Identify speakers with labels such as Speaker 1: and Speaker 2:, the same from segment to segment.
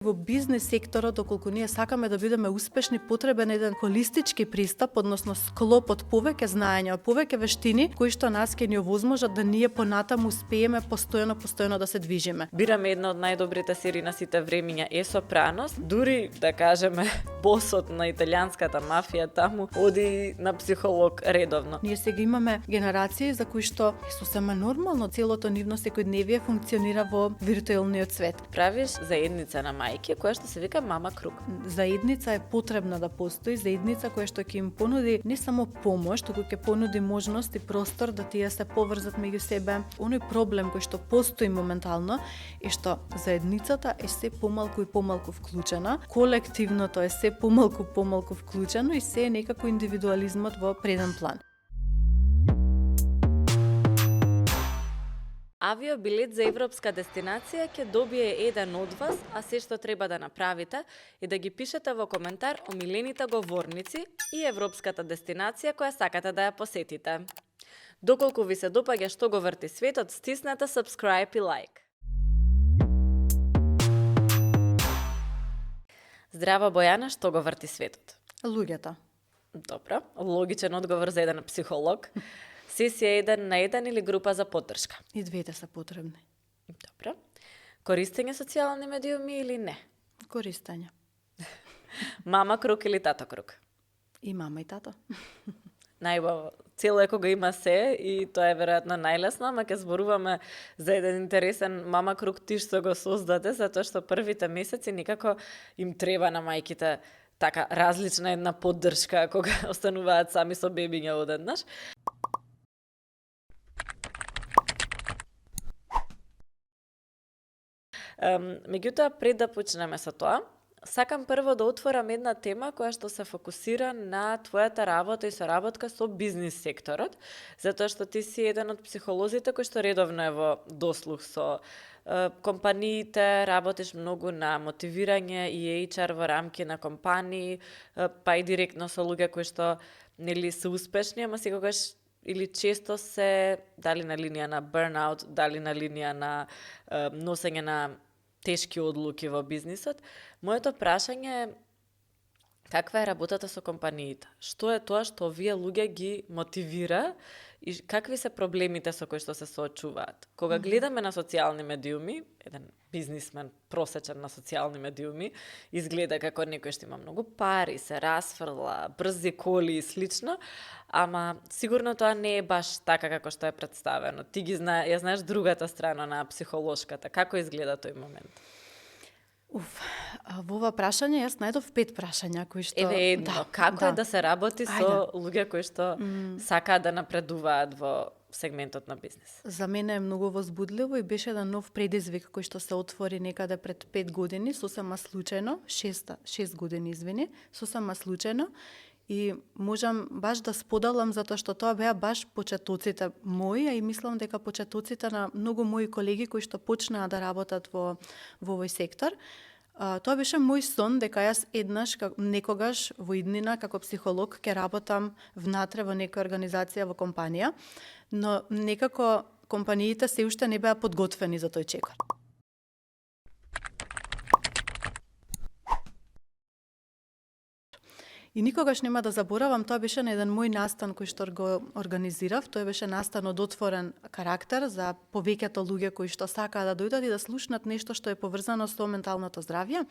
Speaker 1: Во бизнес секторот, доколку ние сакаме да бидеме успешни, потребен е еден холистички пристап, односно склоп од повеќе знаења, повеќе вештини, кои што нас ќе ни овозможат да ние понатаму успееме постојано да се движиме.
Speaker 2: Бираме една од најдобрите серии на сите времиња, Е Сопранос. Дури, да кажеме, босот на италијанската мафија таму оди на психолог редовно.
Speaker 1: Ние сега имаме генерации за кои што е сосема нормално целото нивно секојдневие функционира во виртуелниот свет.
Speaker 2: Правиш заедница на мајки, која што се вика Мама Круг.
Speaker 1: Заедница е потребна да постои, заедница која што ќе им понуди не само помош, туку ќе понуди можност и простор да тие се поврзат меѓу себе. Оној проблем кој што постои моментално е што заедницата е се помалку и помалку вклучена, колективното е се помалку вклучено и се е некако индивидуализмот во преден план.
Speaker 2: Авиобилет за европска дестинација ќе добие еден од вас, а се што треба да направите е да ги пишете во коментар омилените говорници и европската дестинација која сакате да ја посетите. Доколку ви се допаѓа што го врти светот, стиснете subscribe и лайк. Здраво, Бојана, што го врти светот?
Speaker 1: Луѓето.
Speaker 2: Добро, логичен одговор за еден психолог. Сесија 1 на 1 или група за поддршка?
Speaker 1: И двете се потребни.
Speaker 2: Добро. Користење социјални медиуми или не?
Speaker 1: Користење.
Speaker 2: Мама круг или тато круг?
Speaker 1: И мама и тато.
Speaker 2: Најбаво. Цело е кога има се и тоа е веројатно најлесно, ама ќе зборуваме за еден интересен мама круг ти што го создаде, затоа што првите месеци никако им треба на мајките така различна една поддршка кога остануваат сами со бебиња одеднаш. Меѓутоа, пред да почнеме со тоа, сакам прво да отворам една тема која што се фокусира на твојата работа и соработка со бизнис секторот, затоа што ти си еден од психолозите кој што редовно е во дослух со компаниите, работиш многу на мотивирање и HR во рамки на компании, па и директно со луѓе кои што нели се успешни, ама секогаш или често се дали на линија на burnout, дали на линија на носење на тешки одлуки во бизнисот. Моето прашање е каква е работата со компаниите? Што е тоа што овие луѓе ги мотивира и какви се проблемите со кои што се соочуваат? Кога гледаме на социјални медиуми, еден бизнисмен просечен на социјални медиуми, изгледа како некој што има многу пари, се расфрла, брзи коли и слично, ама сигурно тоа не е баш така како што е представено. Ти ги ја знаеш другата страна на психолошката. Како изгледа тој момент?
Speaker 1: Во ова прашање јас најдов 5 прашања кои што
Speaker 2: Еве едно, како е да се работи со луѓе кои што сакаат да напредуваат во сегментот на бизнис?
Speaker 1: За мене е многу возбудливо и беше еден нов предизвик кој што се отвори некаде пред 5 години, сосема случајно, 6 години, извини, сосема случајно. И можам баш да споделам затоа што тоа беа баш почетоците мои, а и мислам дека почетоците на многу мои колеги кои што почнаа да работат во овој сектор. Тоа беше мој сон дека јас еднаш некогаш во иднина како психолог ќе работам внатре во некоја организација во компанија, но некако компаниите се уште не беа подготвени за тој чекор. И никогаш нема да заборавам, тоа беше на еден мој настан кој што го организирав. Тој беше настан од отворен карактер за повеќето луѓе кои што сакаат да дојдат и да слушнат нешто што е поврзано со менталното здравје.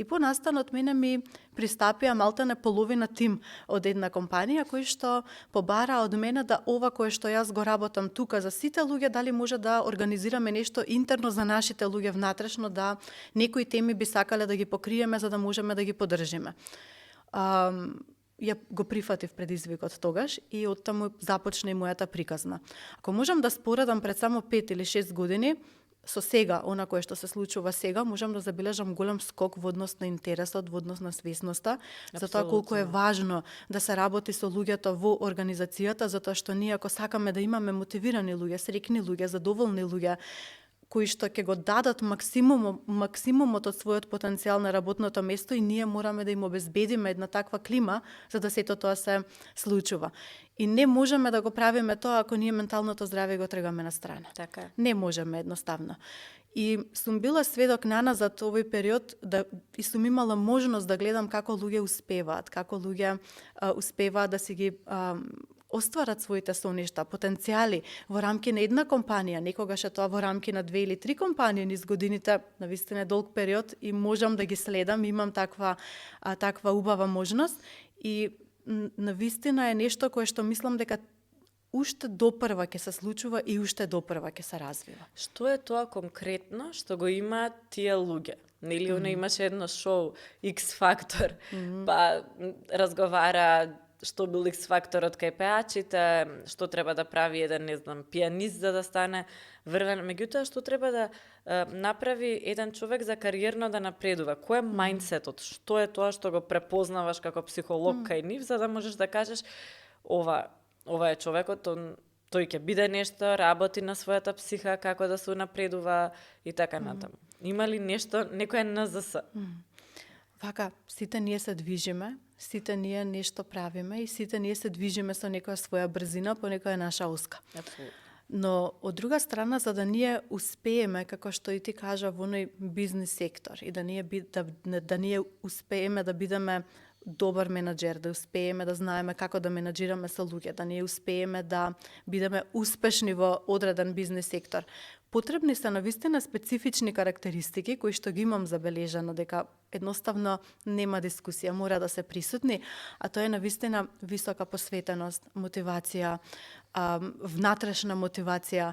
Speaker 1: И по настанот мене ми пристапија малтене половина тим од една компанија кои што побараа од мене да ова кое што јас го работам тука за сите луѓе, дали може да организираме нешто интерно за нашите луѓе внатрешно, да некои теми би сакале да ги покриеме за да можеме да ги поддржиме. Ја го прифатив предизвикот тогаш и оттаму започна и мојата приказна. Ако можам да споредам пред само 5 или 6 години, со сега, она кое што се случува сега, можам да забележам голем скок во однос на интересот, во однос на свесноста, за тоа колку е важно да се работи со луѓето во организацијата, затоа што ние ако сакаме да имаме мотивирани луѓе, среќни луѓе, задоволни луѓе, кои што ќе го дадат максимумот од својот потенцијал на работното место и ние мораме да им обезбедиме една таква клима за да сето тоа се случува. И не можеме да го правиме тоа ако ние менталното здравје го тргаме на страна.
Speaker 2: Така.
Speaker 1: Не можеме едноставно. И сум била сведок наназад овој период и сум имала можност да гледам како луѓе успеваат, како луѓе успеваат да си ги остварат своите соништа, потенцијали во рамки на една компанија, некогаш е тоа во рамки на 2 или 3 компании низ годините, навистина е долг период и можам да ги следам, имам таква убава можност и навистина е нешто кое што мислам дека уште допрва ќе се случува и уште допрва ќе се развива.
Speaker 2: Што е тоа конкретно што го има тие луѓе? Нели она имаше едно шоу X Factor, па разговара што бил X факторот кај пеачите, што треба да прави еден, не знам, пианист за да стане врвен. Меѓутоа, што треба да направи еден човек за кариерно да напредува? Кој е мајндсетот? Што е тоа што го препознаваш како психолог кај нив, за да можеш да кажеш ова е човекот, тој ќе биде нешто, работи на својата психа, како да се напредува и така натаму. Има ли нешто, некоја НЗС?
Speaker 1: Вака, сите ние се движиме, сите ние нешто правиме и сите ние се движиме со некоја своја брзина по некоја наша оска.
Speaker 2: Апсолутно.
Speaker 1: Но од друга страна, за да ние успееме, како што и ти кажа, во оној бизнис сектор и да ние успееме да бидеме добар менаџер, да успееме да знаеме како да менаџираме со луѓе, да ние успееме да бидеме успешни во одреден бизнис сектор. Потребни се навистина специфични карактеристики кои што ги имам забележано дека едноставно нема дискусија, мора да се присутни, а тоа е навистина висока посветеност, мотивација, внатрешна мотивација,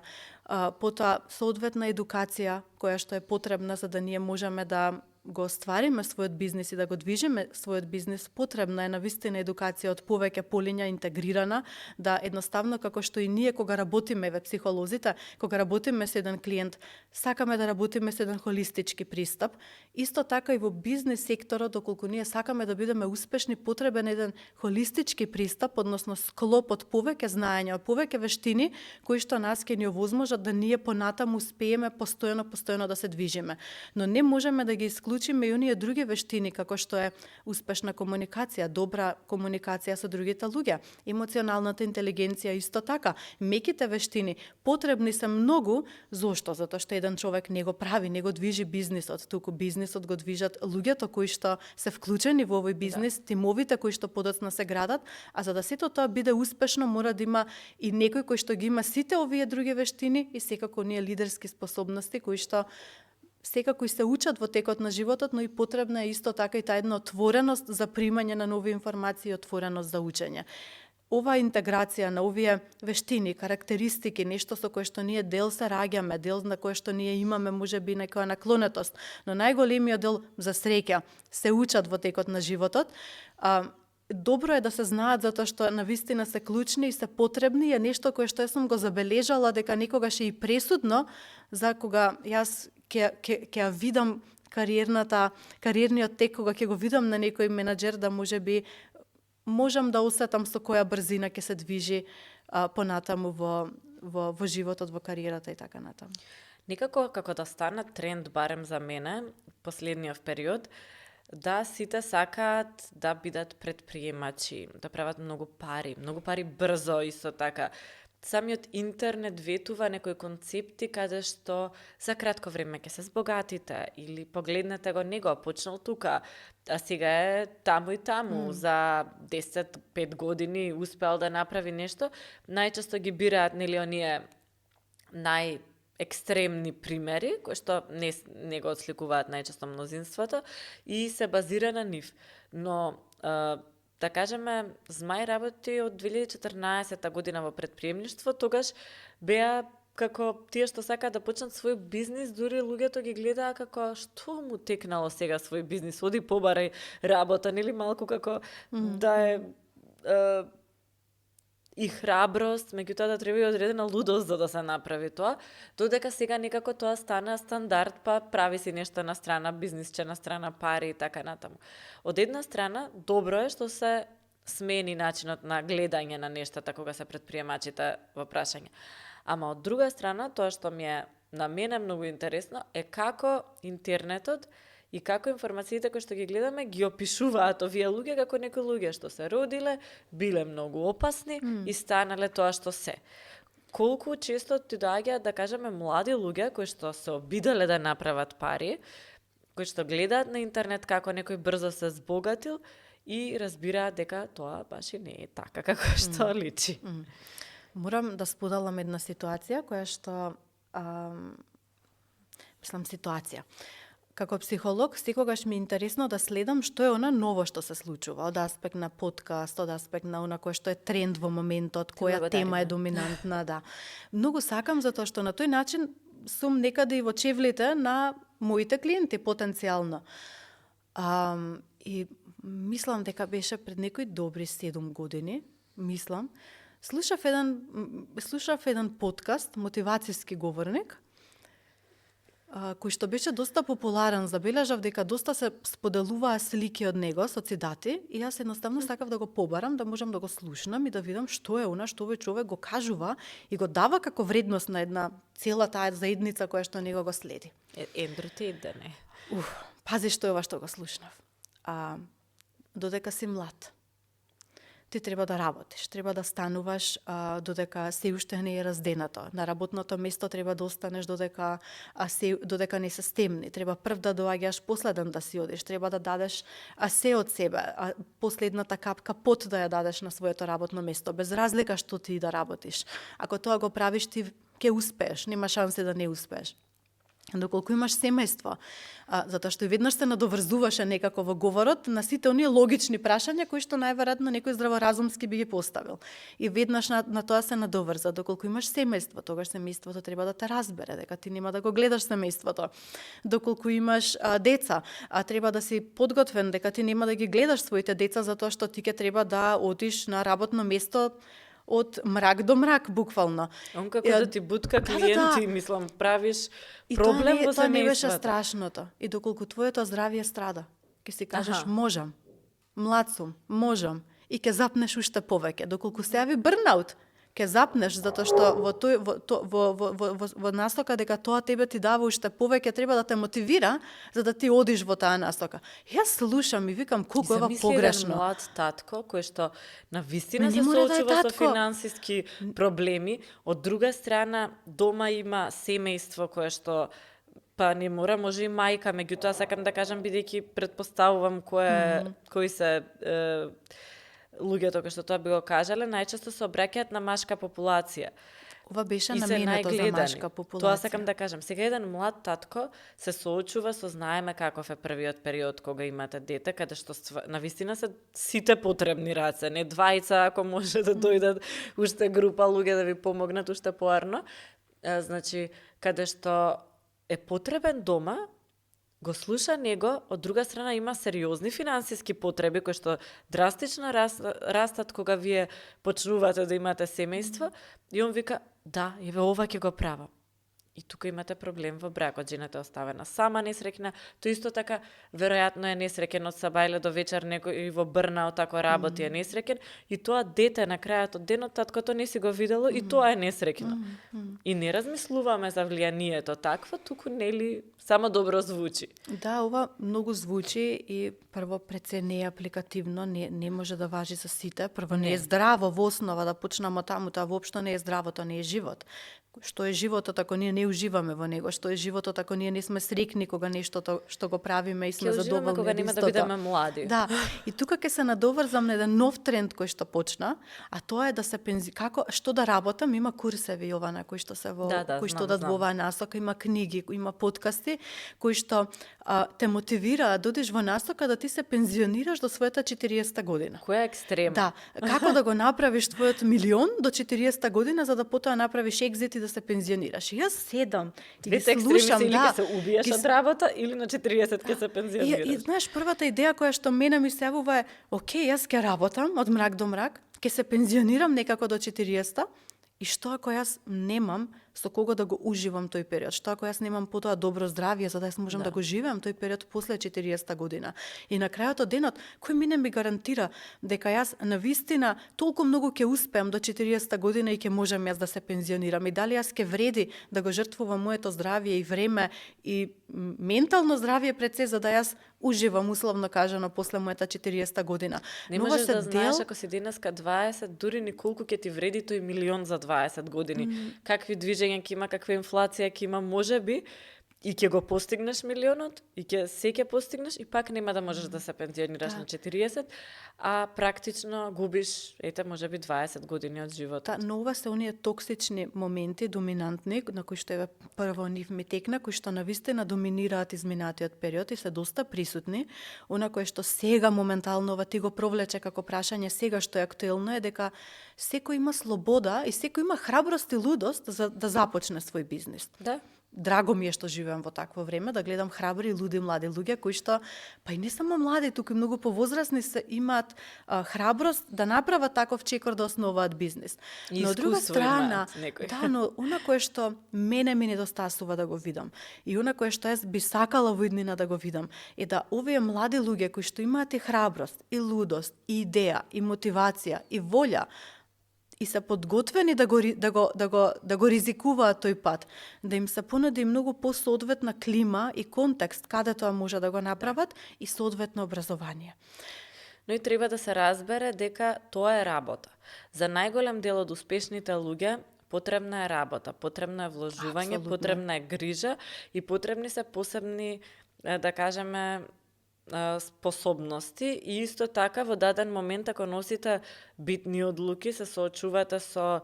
Speaker 1: потоа соодветна едукација која што е потребна за да ние можеме да го оствариме својот бизнис и да го движиме својот бизнис, потребна е навистина едукација од повеќе полиња интегрирана, да едноставно како што и ние кога работиме психолозите, кога работиме со еден клиент, сакаме да работиме со еден холистички пристап, исто така и во бизнис секторот, доколку ние сакаме да бидеме успешни, потребен еден холистички пристап, односно склоп од повеќе знаења, од повеќе вештини кои што нас ќе ни овозможат да ние понатаму успееме постојано да се движиме. Но не можеме да ги исклучиме и оние други вештини, како што е успешна комуникација, добра комуникација со другите луѓе, емоционалната интелигенција исто така, меките вештини, потребни се многу. Зошто? Затоа што еден човек не го прави, не го движи бизнисот, туку бизнисот го движат луѓето кои што се вклучени во овој бизнис, тимовите кои што подоцна се градат, а за да сето тоа биде успешно, мора да има и некој кој што ги има сите овие други вештини и секако оние лидерски способности кои што секако и се учат во текот на животот, но и потребна е исто така и таа една отвореност за примање на нови информации и отвореност за учење. Ова интеграција на овие вештини, карактеристики, нешто со кое што ние дел се раѓаме, дел на кое што ние имаме можеби некоја наклонетост, но најголемиот дел за среќа се учат во текот на животот. Добро е да се знаат затоа што навистина се клучни и се потребни, е нешто кое што сум го забележала дека некогаш е и пресудно за кога јас ќе видам кариерниот тек, кога ќе го видам на некој менаџер, да можам да осетам со која брзина ќе се движи понатаму во животот, во кариерата и така натаму.
Speaker 2: Некако како да стана тренд, барем за мене, последниот период, да сите сакаат да бидат предприемачи, да прават многу пари брзо, исто така. Самиот интернет ветува некои концепти каде што за кратко време ќе се збогатите или погледнете го него, почнал тука, а сега е таму и таму, за 10-5 години успел да направи нешто. Најчесто ги бираат нели оние екстремни примери, кои што не го отсликуваат најчесто мнозинството и се базира на нив. Но, да кажеме, Змај работи од 2014 година во предприемништво, тогаш беа како тие што сакаат да почнат свој бизнис, дури луѓето ги гледаа како што му текнало сега свој бизнис, оди побарај работа, нели малку како да е и храброст, меѓутоа да треба и одредена лудост за да се направи тоа, додека сега некако тоа стана стандард, па прави си нешто на страна, бизнисче на страна, пари и така натаму. Од една страна, добро е што се смени начинот на гледање на нештата кога се предприемачите во прашање. Ама од друга страна, тоа што ми е на мене многу интересно е како интернетот и како информациите кои што ги гледаме ги опишуваат овие луѓе како некои луѓе што се родиле, биле многу опасни и станале тоа што се. колку често ти доаѓаат, да кажеме, млади луѓе кои што се обиделе да направат пари, кои што гледаат на интернет како некој брзо се збогатил и разбираат дека тоа баш и не е така како што личи.
Speaker 1: Морам да споделам една ситуација која што ситуација. Како психолог, секогаш ми е интересно да следам што е она ново што се случува, од аспект на подкаст, од аспект на она кое што е тренд во моментот, која тема е доминантна, да. Многу сакам затоа што на тој начин сум некаде и во чевлите на моите клиенти потенцијално. И мислам дека беше пред некои добри 7 години, слушав еден подкаст, мотивацијски говорник, кој што беше доста популарен, забележав дека доста се споделуваа слики од него со цитати и јас едноставно сакав да го побарам, да можам да го слушнам и да видам што е она што овој човек го кажува и го дава како вредност на една цела таа заедница која што него го следи.
Speaker 2: Ендрю Тейт да не.
Speaker 1: Пази што е ова што го слушнав. Додека си млад, ти треба да работиш, треба да стануваш додека се уште не е разденато. На работното место треба да останеш додека не се стемни. Треба прв да доаѓаш, последен да си одиш. Треба да дадеш се од себе, последната капка пот да ја дадеш на своето работно место, без разлика што ти да работиш. Ако тоа го правиш, ти ќе успееш, нема шанси да не успееш. Доколку имаш семејство, затоа што и веднаш се надоврзуваше некако во говорот на сите оние логични прашања кои што најверојатно некој здраворазумски би ги поставил. И веднаш на тоа се надоврза. Доколку имаш семејство, тогаш семејството треба да те разбере, дека ти нема да го гледаш семејството. Доколку имаш деца, треба да си подготвен дека ти нема да ги гледаш своите деца затоа што ти ќе треба да одиш на работно место од мрак до мрак, буквално.
Speaker 2: Он како да ти бутка клиенти, мислам, правиш проблем во семејството.
Speaker 1: Тоа не беше страшното. И доколку твоето здравје страда, ќе си кажеш можам, млад сум, можам, и ќе запнеш уште повеќе. Доколку се јави брнаут, ќе запнеш затоа што во насока дека тоа тебе ти дава уште повеќе, треба да те мотивира за да ти одиш во таа насока. Јас слушам и викам колку ова погрешно.
Speaker 2: Замисли еден млад татко кој што на вистина се соочува со финансиски проблеми, од друга страна дома има семејство кое што не мора, може и мајка, меѓутоа сакам да кажам бидејќи претпоставувам кои се луѓето кои што тоа би го кажале, најчесто се обраќаат на машка популација.
Speaker 1: Ова беше наменето за машка популација.
Speaker 2: Тоа сакам да кажам. Сега еден млад татко се соочува со знаеме каков е првиот период кога имате дете, каде што навистина се сите потребни раце, не двајца ако може да дојдат уште група луѓе да ви помогнат уште поарно. Значи, каде што е потребен дома, го слуша него, од друга страна има сериозни финансиски потреби кои што драстично растат кога вие почнувате да имате семејство и он вика, да, еве ова ќе го правам. И тука имате проблем во бракот, жената е оставена сама несреќна, тоа исто така веројатно е несреќен од сабајле до вечер, некој во брнаут ако работи е несреќен и тоа дете на крајот од денот таткото не си го видело и тоа е несреќно. И не размислуваме за влијанието такво, туку нели само добро звучи.
Speaker 1: Да, ова многу звучи и прво пред се не е апликативно, не може да важи за сите. Прво не е здраво во основа да почнеме од таму, тоа воопшто не е здраво, тоа не е живот. Што е животот ако ние не уживаме во него, што е животот ако ние не сме срекни кога нештото што го правиме и сме задоволни
Speaker 2: кога нема да бидеме млади.
Speaker 1: Да, и тука ќе се надоврзам на еден нов тренд кој што почна, а тоа е да се што да работам, има курсеви Јована кои што се кои што дадат во оваа насока, има книги, има подкасти кои што те мотивираат да одиш во насока да ти се пензионираш до својата 40-та година.
Speaker 2: Која е екстремна?
Speaker 1: Да, како да го направиш твојот милион до 40-та година за да потоа направиш екзит и да се пензионираш. И јас седам и ги слушам,
Speaker 2: или ќе се убиеш од работа или на 40 ќе се пензионираш.
Speaker 1: И знаеш, првата идеја која што мене ми се јавува е, окей, јас ќе работам од мрак до мрак, ќе се пензионирам некако до 40-та, и што ако јас немам со кого да го уживам тој период? Што ако јас немам потоа добро здравје за да јас можам да го живеам тој период после 40-та година? И на крајот од денот, кој мене ми гарантира дека јас навистина толку многу ќе успеам до 40-та година и ќе можам јас да се пензионирам? И дали јас ќе вреди да го жртвувам моето здравје и време и ментално здравје пред се за да јас уживам условно кажано после мојата 40-та година.
Speaker 2: Не
Speaker 1: Но ова
Speaker 2: можеш
Speaker 1: се
Speaker 2: да знаеш ако си денеска 20, дури ни колку ќе ти вреди тој милион за 20 години. Какви движења ќе има, каква инфлација ќе има, можеби и ќе го постигнеш милионот, и ќе постигнеш, и пак нема да можеш да се пензионираш на 40, а практично губиш, можеби 20 години од животот.
Speaker 1: Но ова се оние токсични моменти, доминантни, на кои што прво нив ми текна, кои што навистина доминираат изминатиот период и се доста присутни. Она кое што сега моментално ова ти го провлече како прашање, сега што е актуелно, е дека секој има слобода и секој има храброст и лудост за да започне свој бизнис.
Speaker 2: Да.
Speaker 1: Драго ми е што живеам во такво време, да гледам храбри, луди, млади луѓе кои што, па и не само млади, туку и многу повозрасни се имаат храброст да направат таков чекор да основаат бизнис.
Speaker 2: И
Speaker 1: но од друга страна,
Speaker 2: некој.
Speaker 1: но она кое што мене ми недостасува да го видам и она кое што јас би сакала во иднина да го видам е да овие млади луѓе кои што имаат и храброст, и лудост, и идеја, и мотивација, и волја, и се подготвени да го ризикуваат тој пат, да им се понуди многу посоодветна клима и контекст каде тоа може да го направат и соодветно образование.
Speaker 2: Но и треба да се разбере дека тоа е работа. За најголем дел од успешните луѓе потребна е работа, потребно е вложување,
Speaker 1: Апсолутно.
Speaker 2: потребна е грижа и потребни се посебни, да кажеме, способности и исто така во даден момент ако носите битни одлуки се соочувате со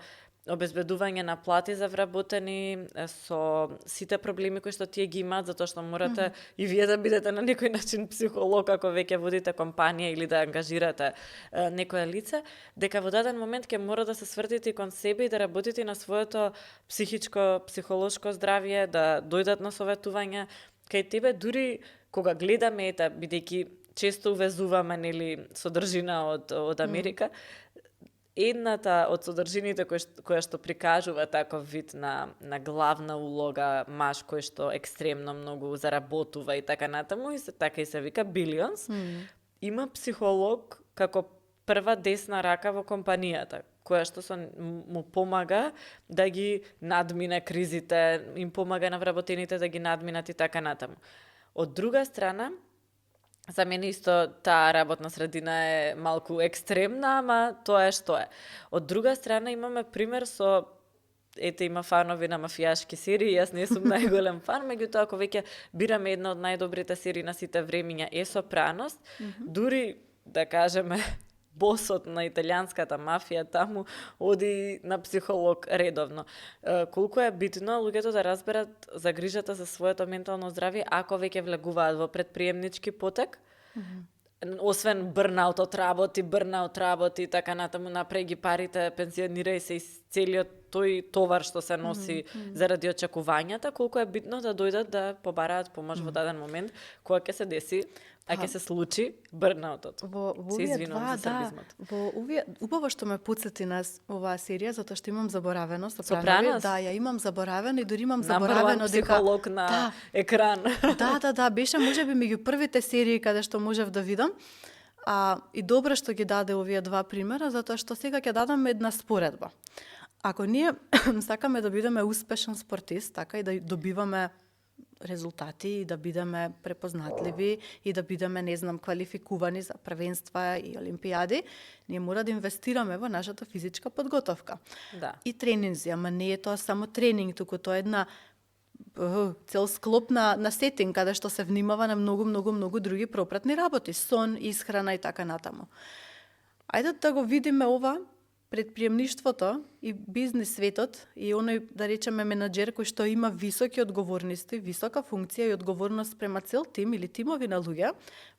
Speaker 2: обезбедување на плати за вработени, со сите проблеми кои што тие ги имаат, затоа што морате и вие да бидете на некој начин психолог ако веќе водите компанија или да ангажирате некое лице, дека во даден момент ќе мора да се свртите кон себе и да работите на своето психичко, психолошко здравје, да дојдат на советување кај тебе, дури кога гледаме, бидејќи често увезуваме нели содржина од Америка, едната од содржините која што прикажува таков вид на главна улога маж кој што екстремно многу заработува и така натаму, и така и се вика Billions, има психолог како прва десна рака во компанијата, која што му помага да ги надмине кризите, им помага на вработените да ги надминат и така натаму. Од друга страна, за мене исто таа работна средина е малку екстремна, ама тоа е што е. Од друга страна имаме пример со има фанови на мафијашки серии, јас не сум најголем фан, меѓутоа ако веќе бираме една од најдобрите серии на сите времиња е Сопраност, дури да кажеме босот на италијанската мафија таму оди на психолог редовно. Колку е битно луѓето да разберат за грижата за своето ментално здравје ако веќе влегуваат во предприемнички потек, освен бърнаут работи и така натаму, направи ги парите, пензионирај се и целиот тој товар што се носи заради очекувањата, колку е битно да дојдат да побараат помош во даден момент, кога ќе се деси, а ќе се случи бърнаутот.
Speaker 1: Во овие два, убаво што ме подсети нас оваа серија, затоа што имам заборавено
Speaker 2: Сопраност?
Speaker 1: Да, ја имам заборавено и дури имам
Speaker 2: заборавено
Speaker 1: дека
Speaker 2: психолог на екран.
Speaker 1: Да, беше можеби меѓу првите серии каде што можев да видам. И добро што ги даде овие два примера, затоа што сега ќе дадам една споредба. Ако ние сакаме да бидеме успешен спортист, така и да добиваме резултати и да бидеме препознатливи и да бидеме, квалификувани за првенства и олимпијади, ние мора да инвестираме во нашата физичка подготовка.
Speaker 2: Да.
Speaker 1: И тренинзи, ама не е тоа само тренинг, туку тоа е една цел склоп на сетинг, каде што се внимава на многу други пропратни работи, сон, исхрана и така натаму. Ајде да го видиме ова предприемништвото и бизнис светот и оној, да речеме, менаџер кој што има високи одговорности, висока функција и одговорност према цел тим или тимови на луѓе,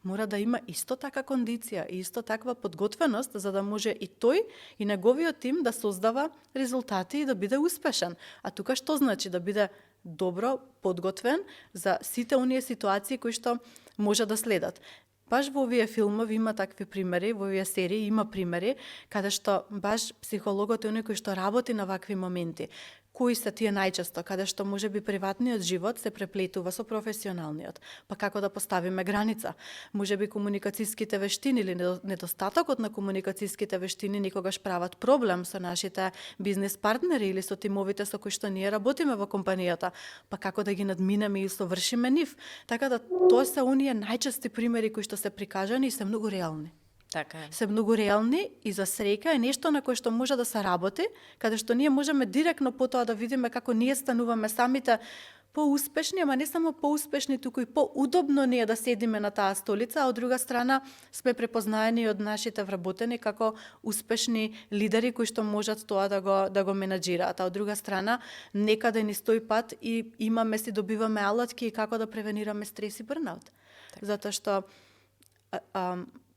Speaker 1: мора да има исто така кондиција и исто таква подготвеност за да може и тој и неговиот тим да создава резултати и да биде успешен. А тука што значи да биде добро подготвен за сите оние ситуации кои што може да следат. Баш во овие филмови има такви примери, во овие серии има примери, каде што баш психологот е оној кој што работи на вакви моменти. кои се тие најчесто, каде што можеби приватниот живот се преплетува со професионалниот. Па како да поставиме граница? Можеби комуникацијските вештини или недостатокот на комуникацијските вештини никогаш прават проблем со нашите бизнес партнери или со тимовите со кои што ние работиме во компанијата. Па како да ги надминеме и усовршиме нив? Така да тоа се оние најчести примери кои што се прикажани и се многу реални.
Speaker 2: Така е.
Speaker 1: Се многу реални и за среќа е нешто на кое што може да се работи, каде што ние можеме директно потоа да видиме како ние стануваме самите поуспешни, ама не само поуспешни, туку и поудобно ние да седиме на таа столица, а од друга страна сме препознаени од нашите вработени како успешни лидери кои што можат тоа да го менаџираат. А од друга страна, некаде ни стои пат и добиваме алатки како да превенираме стрес и бърнаут. Затоа што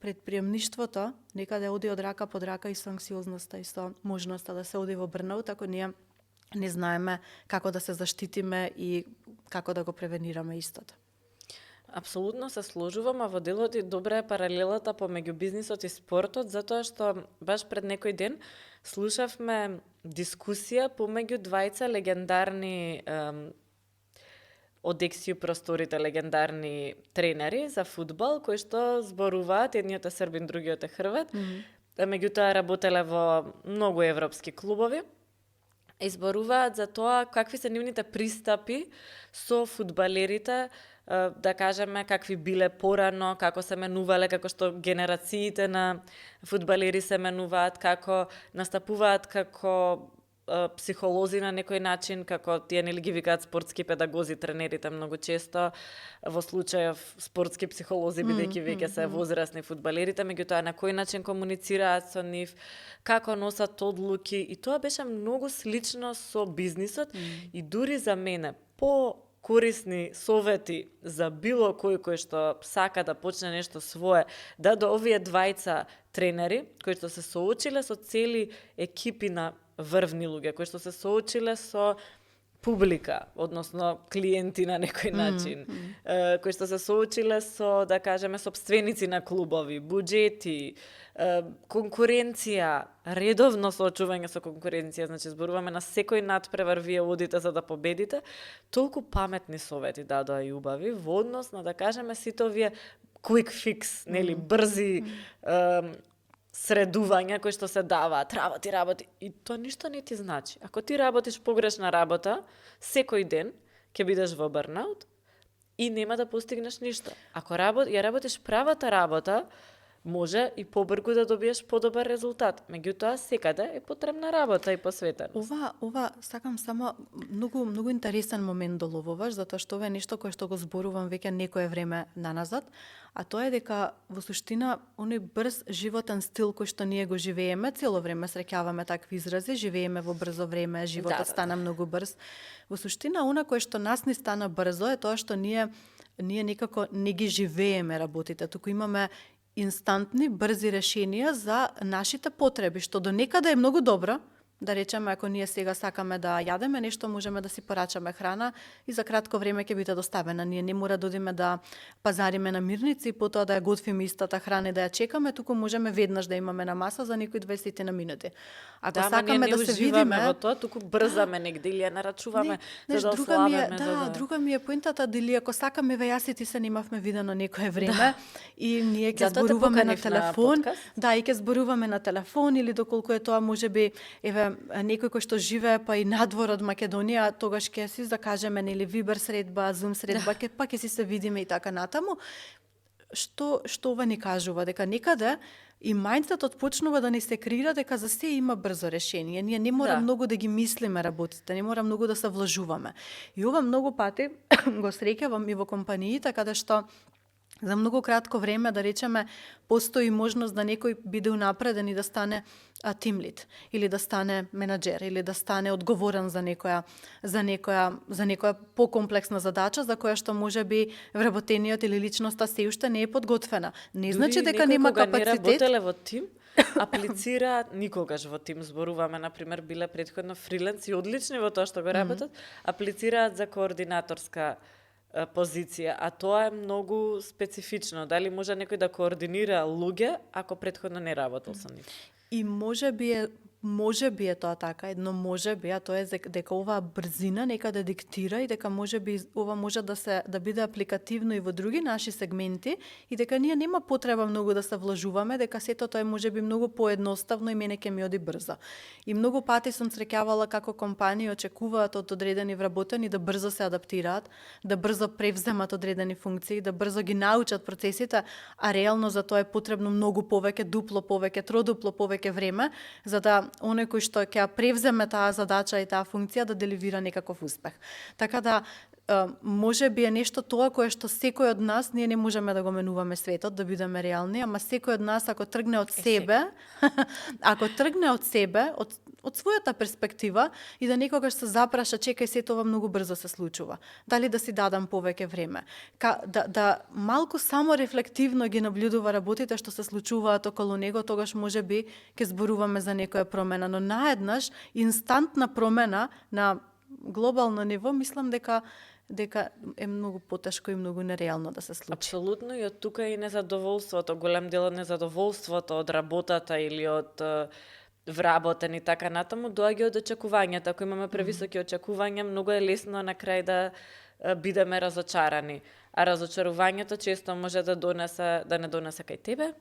Speaker 1: предприемништвото некаде оди од рака под рака и со анксиозноста и со можноста да се оди во бърнаут, ако ние не знаеме како да се заштитиме и како да го превенираме истото.
Speaker 2: Апсолутно се сложувам, а во делот и добра е паралелата помеѓу бизнисот и спортот, затоа што баш пред некој ден слушавме дискусија помеѓу двајца легендарни од Ексију просторите легендарни тренери за фудбал, кои што зборуваат, едниот е србин, другиот е хрват, меѓутоа работеле во многу европски клубови, и зборуваат за тоа какви се нивните пристапи со фудбалерите, да кажеме какви биле порано, како се менувале, како што генерациите на фудбалери се менуваат, како настапуваат како психолози на некој начин, како тие нели ги викаат спортски педагози, тренерите многу често, во случајов спортски психолози, бидејќи веќе се возрастни фудбалерите, меѓутоа на кој начин комуницираат со нив, како носат одлуки, и тоа беше многу слично со бизнисот, и дури за мене корисни совети за било кој што сака да почне нешто свое, да до овие двајца тренери, кои што се соочиле со цели екипи на врвни луѓе, кои што се соочиле со публика, односно клиенти на некој начин, кои што се соочиле со, да кажеме, сопственици на клубови, буџети, конкуренција, редовно соочување со конкуренција, значи зборуваме на секој надпревар вие одите за да победите, толку паметни совети дадоа и убави во однос на, да кажеме, сите овие quick fix, нели, брзи средувања кои што се даваат, работи, и тоа ништо не ти значи. Ако ти работиш погрешна работа, секој ден ќе бидеш во бърнаут и нема да постигнеш ништо. Ако ја работиш правата работа, може и побрзо да добиеш подобар резултат. Меѓутоа, секаде е потребна работа и посветеност.
Speaker 1: Ова сакам само многу интересен момент доловуваш, затоа што ова е нешто кое што го зборувам веќе некое време наназад, а тоа е дека во суштина оној брз животен стил кој што ние го живееме, цело време среќаваме такви изрази, живееме во брзо време, животот стана многу брз. Во суштина она кое што нас ни стана брзо е тоа што ние некако не ги живееме работите, туку имаме инстантни, брзи решенија за нашите потреби, што до некаде е многу добро. Да речеме, ако ние сега сакаме да јадеме нешто, можеме да си порачаме храна и за кратко време ќе биде доставена. Ние не мора да одиме да пазариме на мирници и потоа да ја готвиме истата храна и да ја чекаме, туку можеме веднаш да имаме на маса за некои 20 на минути. Ако сакаме да се видиме
Speaker 2: во тоа, туку брзаме негде или ја нарачуваме за да ославиме.
Speaker 1: Друга ми е поентата, дали ако сакаме, јас и ти се немавме видено некое време и ние ќе зборуваме на телефон, и ќе зборуваме на телефон или доколку е тоа можеби некој кој што живее па и надвор од Македонија, тогаш ќе си закажеме нели Вибер средба, Зум средба, па ќе си се видиме и така натаму. Што ова ни кажува? Дека некаде и мајндсетот почнува да ни се креира дека за се има брзо решение. Ние не мора многу да ги мислиме работите, не мора многу да се влажуваме. И ова многу пати го среќавам и во компаниите каде што за многу кратко време, да речеме, постои можност да некој биде унапреден и да стане тимлид, или да стане менаџер, или да стане одговорен за некоја покомплексна задача за која што можеби вработениот или личноста се уште не е подготвена. Не значи дека нема капацитет.
Speaker 2: Не работеле во тим, аплицираат никогаш во тим, зборуваме, например, биле претходно фриленси, одлични во тоа што го работат, аплицираат за координаторска позиција, а тоа е многу специфично. Дали може некој да координира луѓе ако претходно не работел со нив?
Speaker 1: И може би е може би е тоа така, едно може би, а тоа е дека оваа брзина некаде диктира и дека може би ова може да биде апликативно и во други наши сегменти и дека ние нема потреба многу да се влажуваме, дека сето тоа е може би многу поедноставно и мене ќе ми оди брзо. И многу пати сум среќавала како компании очекуваат од одредени вработени да брзо се адаптираат, да брзо превземат одредени функции, да брзо ги научат процесите, а реално за тоа е потребно многу повеќе, дупло повеќе, тродупло повеќе време, за да оној кој што ќе превземе таа задача и таа функција да деливира некаков успех. Така да може би е нешто тоа кое што секој од нас, ние не можеме да го менуваме светот, да бидеме реални, ама секој од нас ако тргне од себе, од својата перспектива и да некогаш се запраша, чекај, сето ова многу брзо се случува. Дали да си дадам повеќе време? Да малку само рефлективно ги наблюдува работите што се случуваат околу него, тогаш може би ќе зборуваме за некоја промена, но наеднаш инстантна промена на глобално ниво, мислам дека е многу потешко и многу нереално да се случи.
Speaker 2: Апсолутно, и од тука и незадоволството, голем дел од незадоволството од работата или од вработен и така натаму, доаѓа од очекувањата. Ако имаме превисоки очекувања, многу е лесно на крај да бидеме разочарани. А разочарувањето често може да не донесе кај тебе,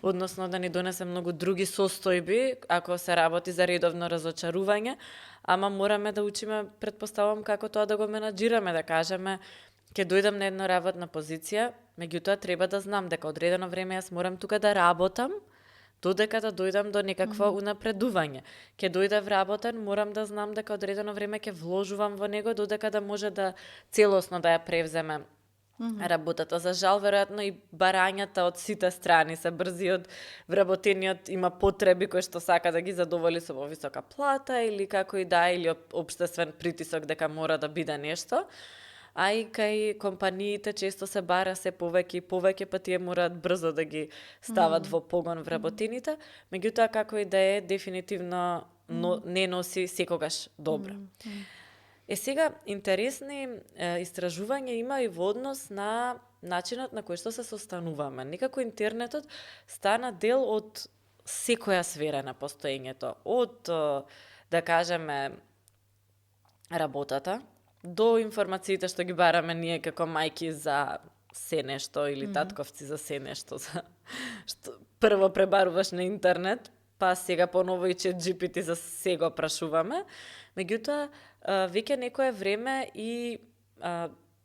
Speaker 2: односно да ни донесе многу други состојби, ако се работи за редовно разочарување, ама мораме да учиме, предпоставам, како тоа да го менаџираме, да кажеме, ќе дојдам на една работна позиција, меѓутоа треба да знам дека одредено време јас морам тука да работам, додека да дојдам до некакво унапредување. Ќе дојде вработен, морам да знам дека одредено време ќе вложувам во него, додека да може да целосно да ја превземе работата. За жал, веројатно и барањата од сите страни се брзи, од вработениот има потреби кои што сака да ги задоволи со висока плата или како и да, или општествен притисок дека мора да биде нешто. А и кај компаниите често се бара се повеќе и повеќе, па тие мораат брзо да ги стават во погон вработените. Меѓутоа, како и да е, дефинитивно не носи секогаш добро. Сега, интересни истражувања има и во однос на начинот на кој што се состануваме. Некако интернетот стана дел од секоја сфера на постоењето. Од, да кажеме, работата, до информациите што ги бараме ние како мајки за се нешто или татковци за се нешто. Што прво пребаруваш на интернет, па сега поново и ChatGPT за се го прашуваме. Меѓутоа, веќе некое време и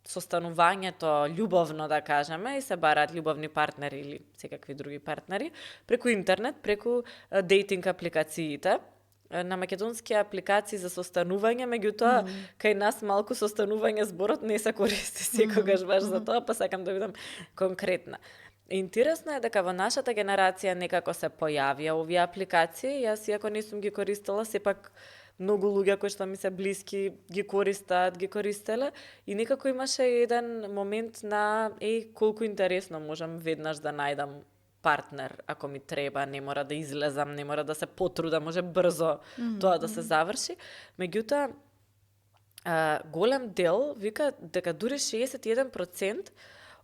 Speaker 2: состанувањето љубовно, да кажеме, и се бараат љубовни партнери или секакви други партнери, преку интернет, преку дейтинг апликациите. На македонски апликации за состанување, меѓутоа, кај нас малку состанување зборот не се користи секогаш баш за тоа, па сакам да бидам конкретна. Интересно е дека во нашата генерација некако се појавија овие апликации, јас иако не сум ги користела, сепак многу луѓе кои што ми се блиски ги користеле и некако имаше еден момент на колку интересно можам веднаш да најдам партнер ако ми треба, не мора да излезам, не мора да се потрудам, може брзо тоа да се заврши. Меѓутоа, голем дел вика дека дури 61%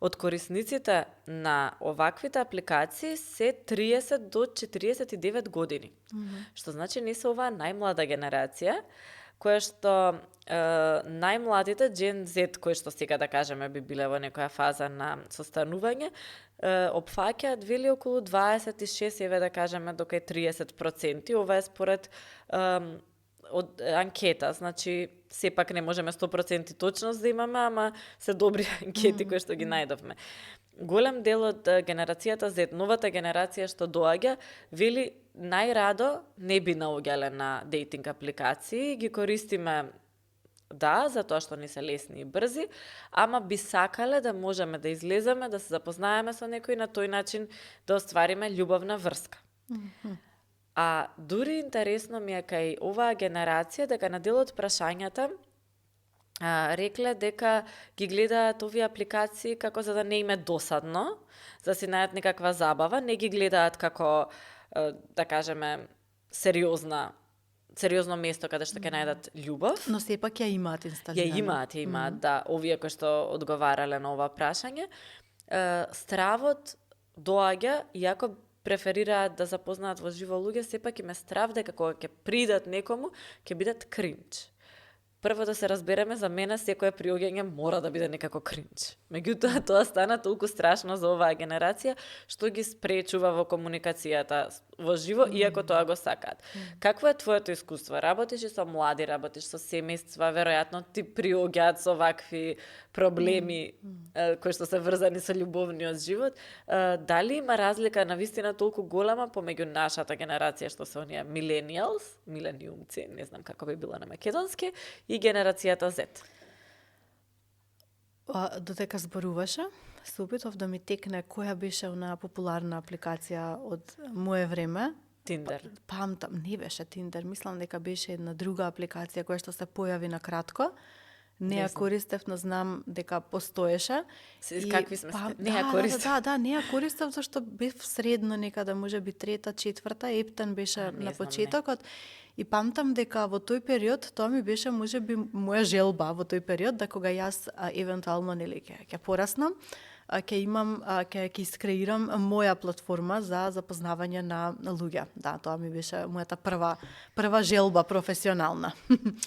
Speaker 2: од корисниците на оваквите апликации се 30 до 49 години. Што значи не се оваа најмлада генерација, која што најмладите Gen Z, кои што сега да кажеме би биле во некоја фаза на состанување, опфаќаат вели околу 26, еве да кажеме до кај 30%. Ова е според од анкета, значи сепак не можеме 100% точност да имаме, ама се добри анкети кои што ги најдовме. Голем дел од генерацијата Z, новата генерација што доаѓа, вели најрадо не би наоѓале на дейтинг апликации, ги користиме затоа што не се лесни и брзи, ама би сакале да можеме да излеземе, да се запознаеме со некој и на тој начин да оствариме љубовна врска. А дури интересно ми е кај оваа генерација дека на дел од прашањата рекле дека ги гледаат овие апликации како за да не им е досадно, за да си најдат некаква забава, не ги гледаат како, да кажеме, сериозно место каде што ќе најдат љубов.
Speaker 1: Но сепак ја имаат инсталирано.
Speaker 2: Ја имаат, да, овие кои што одговарале на ова прашање. Стравот доаѓа, иако преферираат да запознаат во живо луѓе, сепак им е страв дека кога ќе придат некому, ќе бидат кринч. Прво да се разбереме, за мене секое приоѓање мора да биде некако кринч. Меѓутоа, тоа стана толку страшно за оваа генерација, што ги спречува во комуникацијата во живо, иако тоа го сакаат. Какво е твоето искуство? Работиш и со млади, работиш со семејства, веројатно ти приоѓаат со вакви проблеми кои што се врзани со љубовниот живот. Дали има разлика навистина толку голема помеѓу нашата генерација, што се оние millennials, милениумци, не знам како би било на македонски, и генерацијата Z?
Speaker 1: Додека зборуваше, се опитав да ми текне која беше онаа популарна апликација од мое време.
Speaker 2: Тиндер.
Speaker 1: Памтам, не беше Тиндер, мислам дека беше една друга апликација која што се појави на кратко. Не ја користев, но знам дека постоеше.
Speaker 2: Какви сме? Не ја користев.
Speaker 1: Да, не ја користев, зашто бев средно некада, можеби трета, четврта, Ептен беше на почетокот. И памтам дека во тој период, тоа ми беше можеби моја желба во тој период, да кога јас евентуално нели ќе пораснам, ќе имам, ќе искреирам моја платформа за запознавање на луѓе. Да, тоа ми беше мојата прва желба професионална.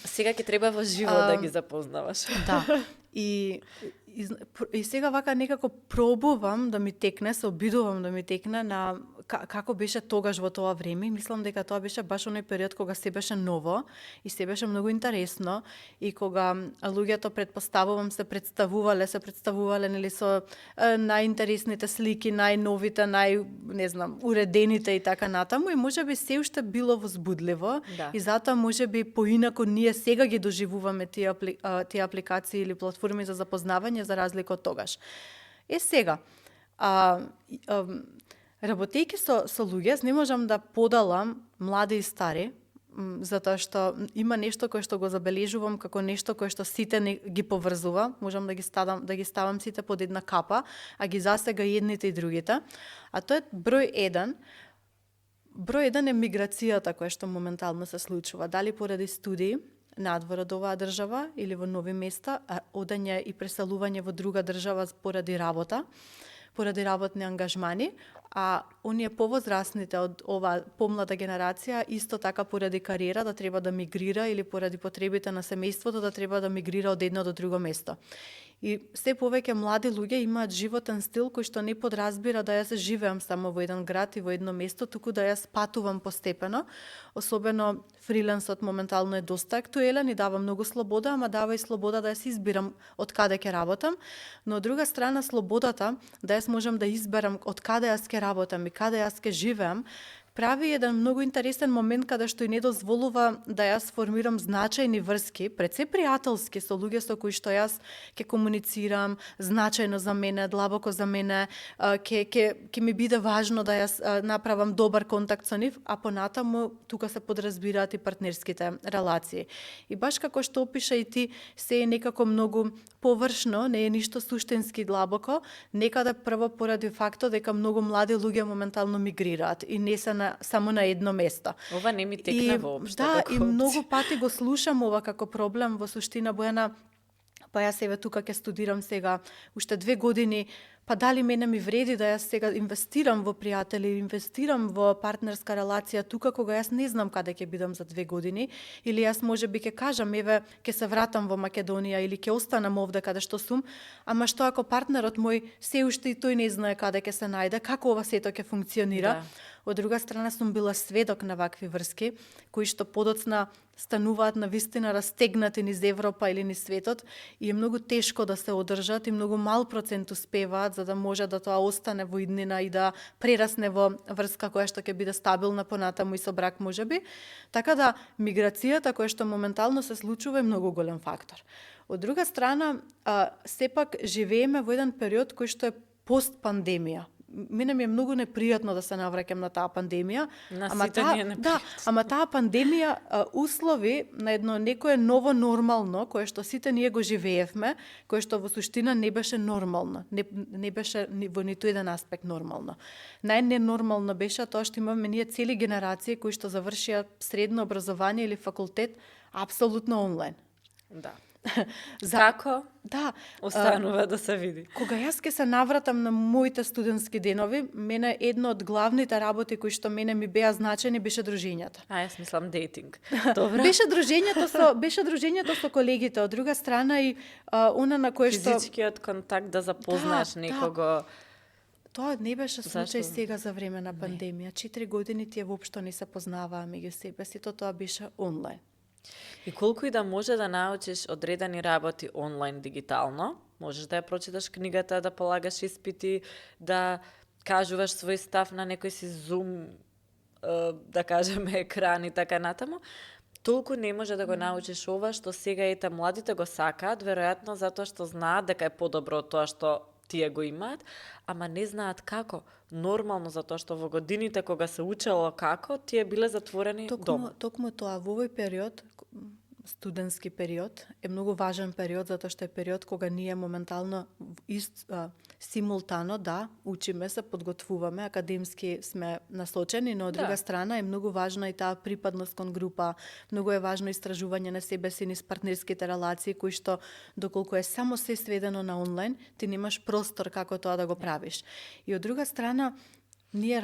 Speaker 2: Сега ќе треба во живо да ги запознаваш.
Speaker 1: Да. И сега вака некако пробувам да ми текне, се обидувам да ми текне на како беше тогаш во тоа време. Мислам дека тоа беше баш оној период кога се беше ново и се беше многу интересно и кога луѓето предпоставувам се представувале нели со најинтересните слики, најновите, не знам, уредените и така натаму и можеби се уште било возбудливо и затоа можеби поинаку ние сега ги доживуваме тие апликации или платформи за запознавање за разлика од тогаш. Сега, работејќи со луѓе, не можам да подалам млади и стари, затоа што има нешто кое што го забележувам како нешто кое што сите ги поврзува, можам да ги ставам сите под една капа, а ги засега и едните и другите. А тоа е број 1. Број 1 е миграцијата која што моментално се случува, дали поради студии надвор од оваа држава или во нови места, одење и преселување во друга држава поради работа, поради работни ангажмани, а оние повозрасните од оваа помлада генерација исто така поради кариера да треба да мигрира или поради потребите на семејството да треба да мигрира од едно до друго место. И се повеќе млади луѓе имаат животен стил кој што не подразбира да јас живеам само во еден град и во едно место, туку да јас патувам постепено. Особено фрилансот моментално е доста актуелен и дава многу слобода, ама дава и слобода да јас избирам од каде ќе работам, но од друга страна слободата да јас можам да изберам од каде јас ќе работам и каде јас ќе живеам, прави еден многу интересен момент каде што и не дозволува да јас формирам значајни врски, пред се пријателски со луѓе со кои што јас ќе комуницирам, значајно за мене, длабоко за мене, ќе ми биде важно да јас направам добар контакт со нив, а понатаму тука се подразбираат и партнерските релации. И баш како што опиша и ти, се е некако многу површно, не е ништо суштински длабоко, некаде прво поради фактот дека многу млади луѓе моментално мигрираат и не се само на едно место.
Speaker 2: Ова не ми текна воопшто.
Speaker 1: Да, и многу пати го слушам ова како проблем во суштина, Бојана, па јас еве тука ќе студирам сега уште 2 години, па дали мене ми вреди да јас сега инвестирам во пријатели, инвестирам во партнерска релација тука кога јас не знам каде ќе бидам за 2 години, или јас можеби ќе кажам еве ќе се вратам во Македонија или ќе останам овде каде што сум, ама што ако партнерот мој се уште и тој не знае каде ќе се најде, како ова сето ќе функционира? Да. Од друга страна сум била сведок на вакви врски, кои што подоцна стануваат на вистина растегнати низ Европа или низ светот и е многу тешко да се одржат и многу мал процент успеваат за да може да тоа остане во иднина и да прерасне во врска која што ќе биде стабилна понатаму и со брак можеби. Така да миграцијата која што моментално се случува е многу голем фактор. Од друга страна, сепак живееме во еден период кој што е постпандемија. Мене ми е многу непријатно да се навраќам на таа пандемија, ама таа пандемија услови на едно некое ново нормално кое што сите ние го живеевме, кое што во суштина не беше нормално, не беше во ниту еден аспект нормално. Најненормално беше тоа што имаме ние цели генерации кои што завршија средно образование или факултет апсолутно онлайн.
Speaker 2: Да. Како
Speaker 1: Да,
Speaker 2: останува да се види?
Speaker 1: кога јас ке се навратам на моите студентски денови, мене едно од главните работи кои што мене ми беа значени беше дружењата.
Speaker 2: Јас мислам дейтинг. Добро.
Speaker 1: Беше дружењето со колегите, од друга страна и она на кое што
Speaker 2: Физичкиот контакт да запознаеш
Speaker 1: Да,
Speaker 2: некого.
Speaker 1: тоа не беше случај
Speaker 2: Зашто?
Speaker 1: сега за време на пандемија. 4 години тие воопшто не се познаваа меѓу себе, сето тоа беше онлайн.
Speaker 2: И колку и да може да научиш одредени работи онлайн дигитално, можеш да ја прочиташ книгата, да полагаш испити, да кажуваш свој став на некој си Zoom, да кажеме екран и така натаму, толку не може да го научиш ова што сега ете младите го сакаат, веројатно затоа што знаат дека е подобро од тоа што тие го имаат, ама не знаат како. Нормално затоа што во годините кога се учело како, тие биле затворени дома.
Speaker 1: Токму тоа, во овој период, студентски период, е многу важен период, затоа што е период кога ние моментално симултано, да, учиме се, подготвуваме, академски сме насочени, но од друга страна е многу важна и таа припадност кон група, многу е важно истражување на себе си низ партнерските релации, кои што, доколку е само се сведено на онлайн, ти немаш простор како тоа да го правиш. И од друга страна, ние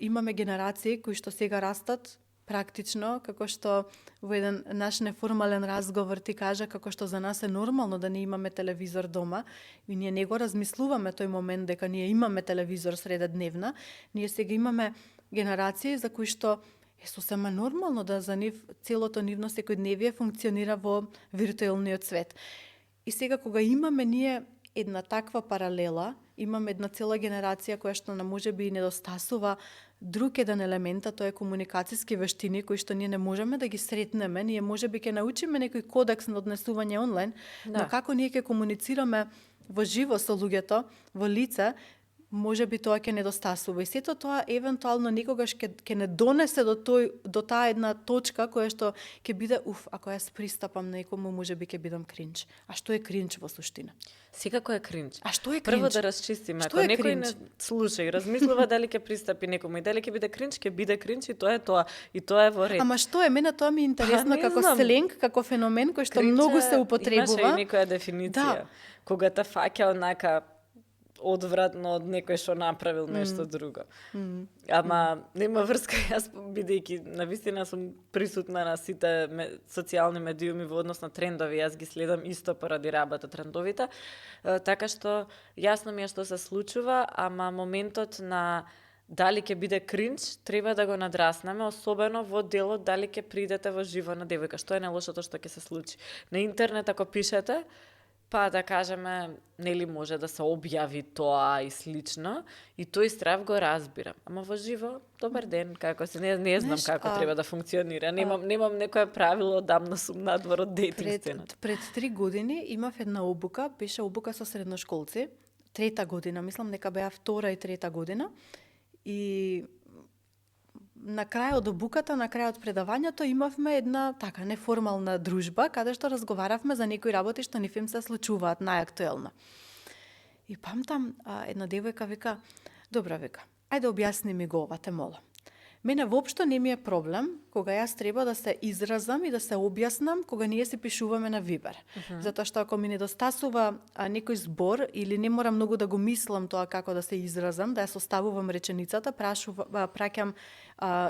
Speaker 1: имаме генерации кои што сега растат практично, како што во еден наш неформален разговор ти кажа како што за нас е нормално да не имаме телевизор дома и ние не го размислуваме тој момент дека ние имаме телевизор среде дневна, ние сега имаме генерации за кои што е сосема нормално да за нив целото нивно секојдневие функционира во виртуелниот свет. И сега кога имаме ние една таква паралела, имаме една цела генерација која што на можеби и недостасува друг еден елемент, а тоа е комуникацијски вештини кои што ние не можеме да ги сретнеме, ние можеби ќе научиме некој кодекс на однесување онлайн, но како ние ќе комуницираме во живо со луѓето, во лице, можеби тоа ќе недостасува. И сето тоа евентуално некогаш ќе не донесе до таа една точка која што ќе биде ако јас пристапам некому, можеби ќе бидам кринч. А што е кринч во суштина?
Speaker 2: Секако е кринч.
Speaker 1: А што е кринч?
Speaker 2: Прво да расчистиме. Ако некој не слуша и размислува дали ќе пристапи некому и дали ќе биде кринч и тоа е тоа. И тоа е во ред.
Speaker 1: Ама што е? Мене тоа ми е интересно како сленг, како феномен кој што
Speaker 2: Кринч
Speaker 1: многу се употребува.
Speaker 2: Имаше и некоја дефиниција. Кога те фаќа однака одвратно од некој што направил нешто друго. Ама нема врска, јас бидејќи навистина сум присутна на сите социјални медиуми во однос на трендови, јас ги следам исто поради работа трендовите, така што јасно ми е што се случува, ама моментот на дали ќе биде кринч, треба да го надраснеме, особено во делот дали ќе придете во живо на девојка. Што е најлошото што ќе се случи? На интернет ако пишете, па да кажеме, нели може да се објави тоа и слично, и тој страв го разбирам. Ама во живо, добар ден, како си, не знам како треба да функционира. Немам некое правило, одамна сум надвор од дейтинг сцената.
Speaker 1: Пред 3 години имав една обука, беше обука со средношколци, 3-та година, мислам дека беа 2-та и 3-та година, и на крајот обуката, на крајот предавањето имавме една така неформална дружба каде што разговаравме за некои работи што ни им се случуваат најактуелно. И памтам една девојка вика: "Добро," вика, "ајде објасни ми го ова, те молам." Мене воопшто не ми е проблем кога јас треба да се изразам и да се објаснам кога ние се пишуваме на Viber. Затоа што ако ми недостасува некој збор или не морам многу да го мислам тоа како да се изразам, да ја составувам реченицата, праќам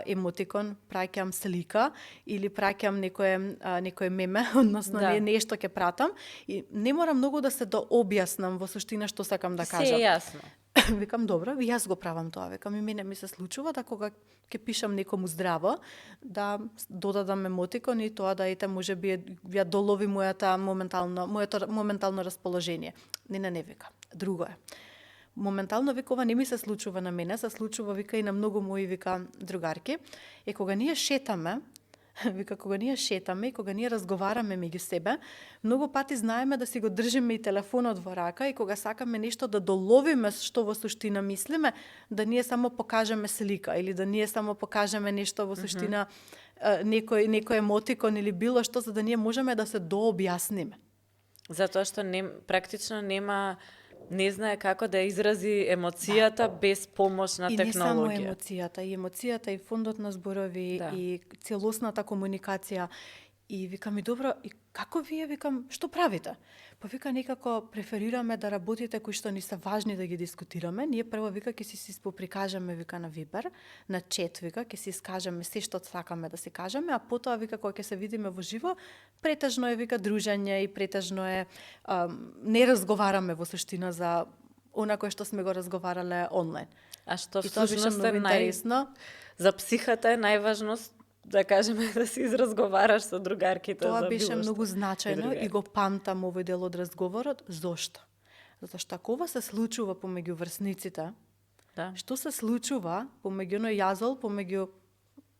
Speaker 1: емотикон, праќам слика или праќам некое меме, односно нешто ќе пратам и не морам многу да се дообјаснам во суштина што сакам да кажам.
Speaker 2: Се е јасно.
Speaker 1: Викам, добро, јас го правам тоа. Викам, и мене ми се случува да кога ќе пишам некому здраво, да додадам емотикон и тоа да ете можеби ја долови моето моментално расположение. Не вика. Друго е. Моментално вика ова не ми се случува на мене, се случува вика и на многу мои вика другарки. И кога ние шетаме, вика, кога ние шетаме и кога ние разговараме меѓу себе, многу пати знаеме да си го држиме и телефонот во рака и кога сакаме нешто да доловиме што во суштина мислиме, да ние само покажеме слика или да ние само покажеме нешто во суштина, некој емотикон или било што, за да ние можеме да се дообјасниме.
Speaker 2: Затоа што практично не знае како да изрази емоцијата без помош на технологија.
Speaker 1: И не само емоцијата, и фондот на зборови, и целосната комуникација. И викам, и добро, и како вие, викам, што правите? Па вика, некако преферираме да работите кои што ни се важни да ги дискутираме. Ние прво, вика, ќе си поприкажаме, вика, на Вибер, на чет, вика, ќе си искажеме се што сакаме да си кажеме, а потоа, вика, кога ќе се видиме во живо, претежно е, вика, дружење и претежно е, не разговараме во суштина за она кое што сме го разговарале онлайн.
Speaker 2: А што
Speaker 1: И тоа беше
Speaker 2: всушност
Speaker 1: многу
Speaker 2: е
Speaker 1: интересно.
Speaker 2: За психата е најважност да кажеме да си изразговараш со другарките
Speaker 1: Тоа
Speaker 2: за
Speaker 1: беше
Speaker 2: било што.
Speaker 1: многу значајно
Speaker 2: другари.
Speaker 1: и го памтам овој дел од разговорот. Зошто? Затоа што ако ова се случува помеѓу врсниците,
Speaker 2: Да.
Speaker 1: што се случува помеѓу оној јазол, помеѓу